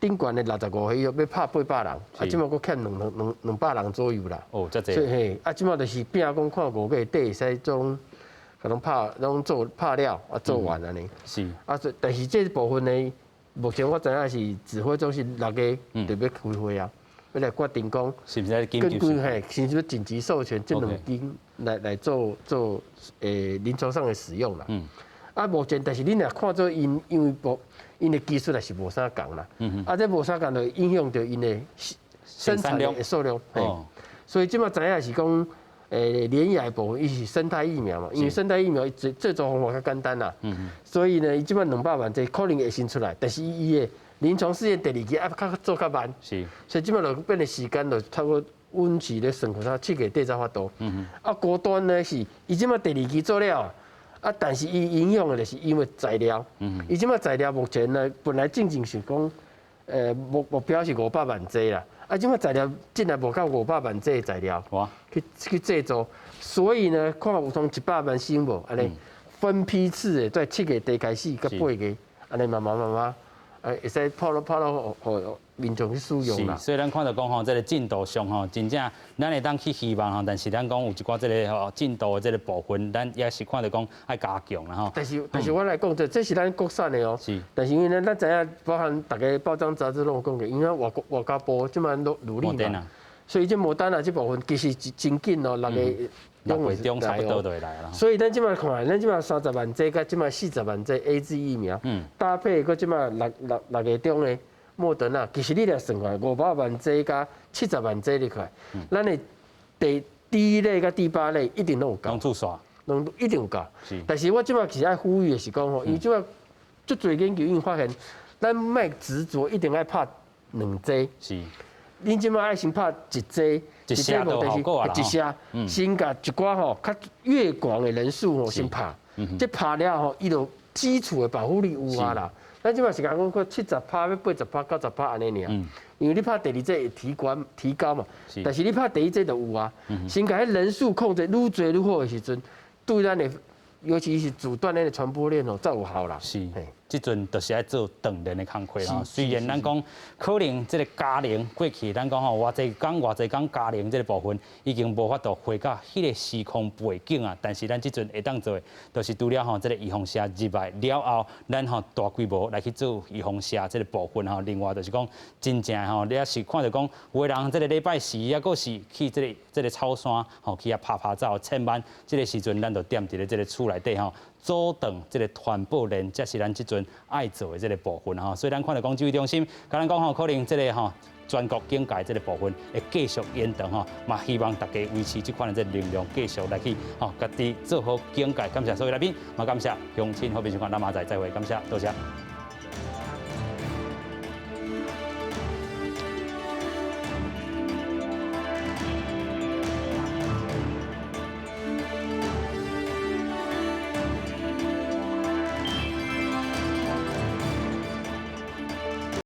頂懸的65歲以上欲拍800人，啊，這擺閣欠兩百人左右啦。哦，遮濟。所以嘿，啊，這擺就是拼講看5月底會使總，共攏拍，攏做拍了，啊，做完按呢。啊，但是這部分呢，目前我知影是指揮中心6月就欲開會啊，欲來決定講，是毋是根據嘿，是毋是緊急授權這兩間來做臨床上的使用啦。啊，目前但是恁若看做𪜶，因為無𪜶的技術也是無啥仝啦。啊，這無啥仝就影響著𪜶的生產的數量。哦。所以這擺知影是講，聯亞的部分伊是胜肽疫苗嘛，因為胜肽疫苗製作方法較簡單啦。所以呢，伊這擺200萬劑可能會先出來，但是伊的臨床試驗第二期啊，較做較慢。所以這擺就變成時間就差不多，阮是咧算看7月底才有法度。啊，高端呢是伊這擺第二期做了，啊，但是伊影響的就是因為材料。伊這擺材料目前呢，本來進前是講，目標是500萬劑啦。啊，這擺材料進來無夠500萬劑的材料，去製作，所以呢，看有通100萬先無，按呢分批次的，在7月底開始，到8月，按呢慢慢慢慢，會使拋落拋落予民眾去使用啦。所以咱看著講吼，這个進度上吼，真正咱會當去希望吼，但是咱講有一寡這个吼進度的這个部分，咱也是看著講愛加強啦吼。但是我來講，這是咱國產的哦。但是因為咱知影，包含逐家報章雜誌攏有講過，因為外國外交部這擺努努力嘛，所以這莫丹納這部分其實真緊哦，6月 6月中差不多就會來啦。所以咱這擺看，咱這擺30萬劑佮這擺40萬劑 AZ 疫苗，搭配閣這擺六月中的莫德納，其實你來算過來，500萬劑佮70萬劑入去，咱的第一類佮第八類一定攏有夠。攏注射。攏一定有夠。但是我這擺其實愛呼籲的是講吼，因為這擺足濟研究已經發現，咱莫執著一定愛拍兩劑。恁這擺愛先拍一劑，一劑無效果啊，一劑，先共一寡吼，較越廣的人數吼先拍，這拍了後，伊就基礎的保護力有啊啦。咱這擺是講講70趴、欲80趴、90趴按呢爾，因為你拍第二劑會提高嘛，但是你拍第一劑就有啊。先共彼人數控制愈濟愈好的時陣，對咱的，尤其是阻斷咱的傳播鏈哦，才有效啦。是。這陣就是愛做斷鏈的工課啦。雖然咱講可能這个加零過去，咱講吼偌濟工偌濟工加零這个部分已經無法度回到彼个時空背景啊。但是咱這陣會當做的，就是除了吼這个預防射入來了後，咱吼大規模來去做預防射這个部分吼。另外就是講真正吼，你也是看著講有的人這个禮拜四抑閣是去這个草山吼去遐拍拍照，千萬這个時陣咱就踮佇咧這个厝內底吼。阻斷這个傳播鏈，才是咱這陣愛做的這个部分吼。所以咱看著講指揮中心，共咱講吼，可能這个吼全國警戒這个部分會繼續延長吼，嘛希望大家維持這款的這个能量，繼續來去吼，家己做好警戒。感謝所有來賓，嘛感謝鄉親好朋友，咱明仔載再會，感謝，多謝。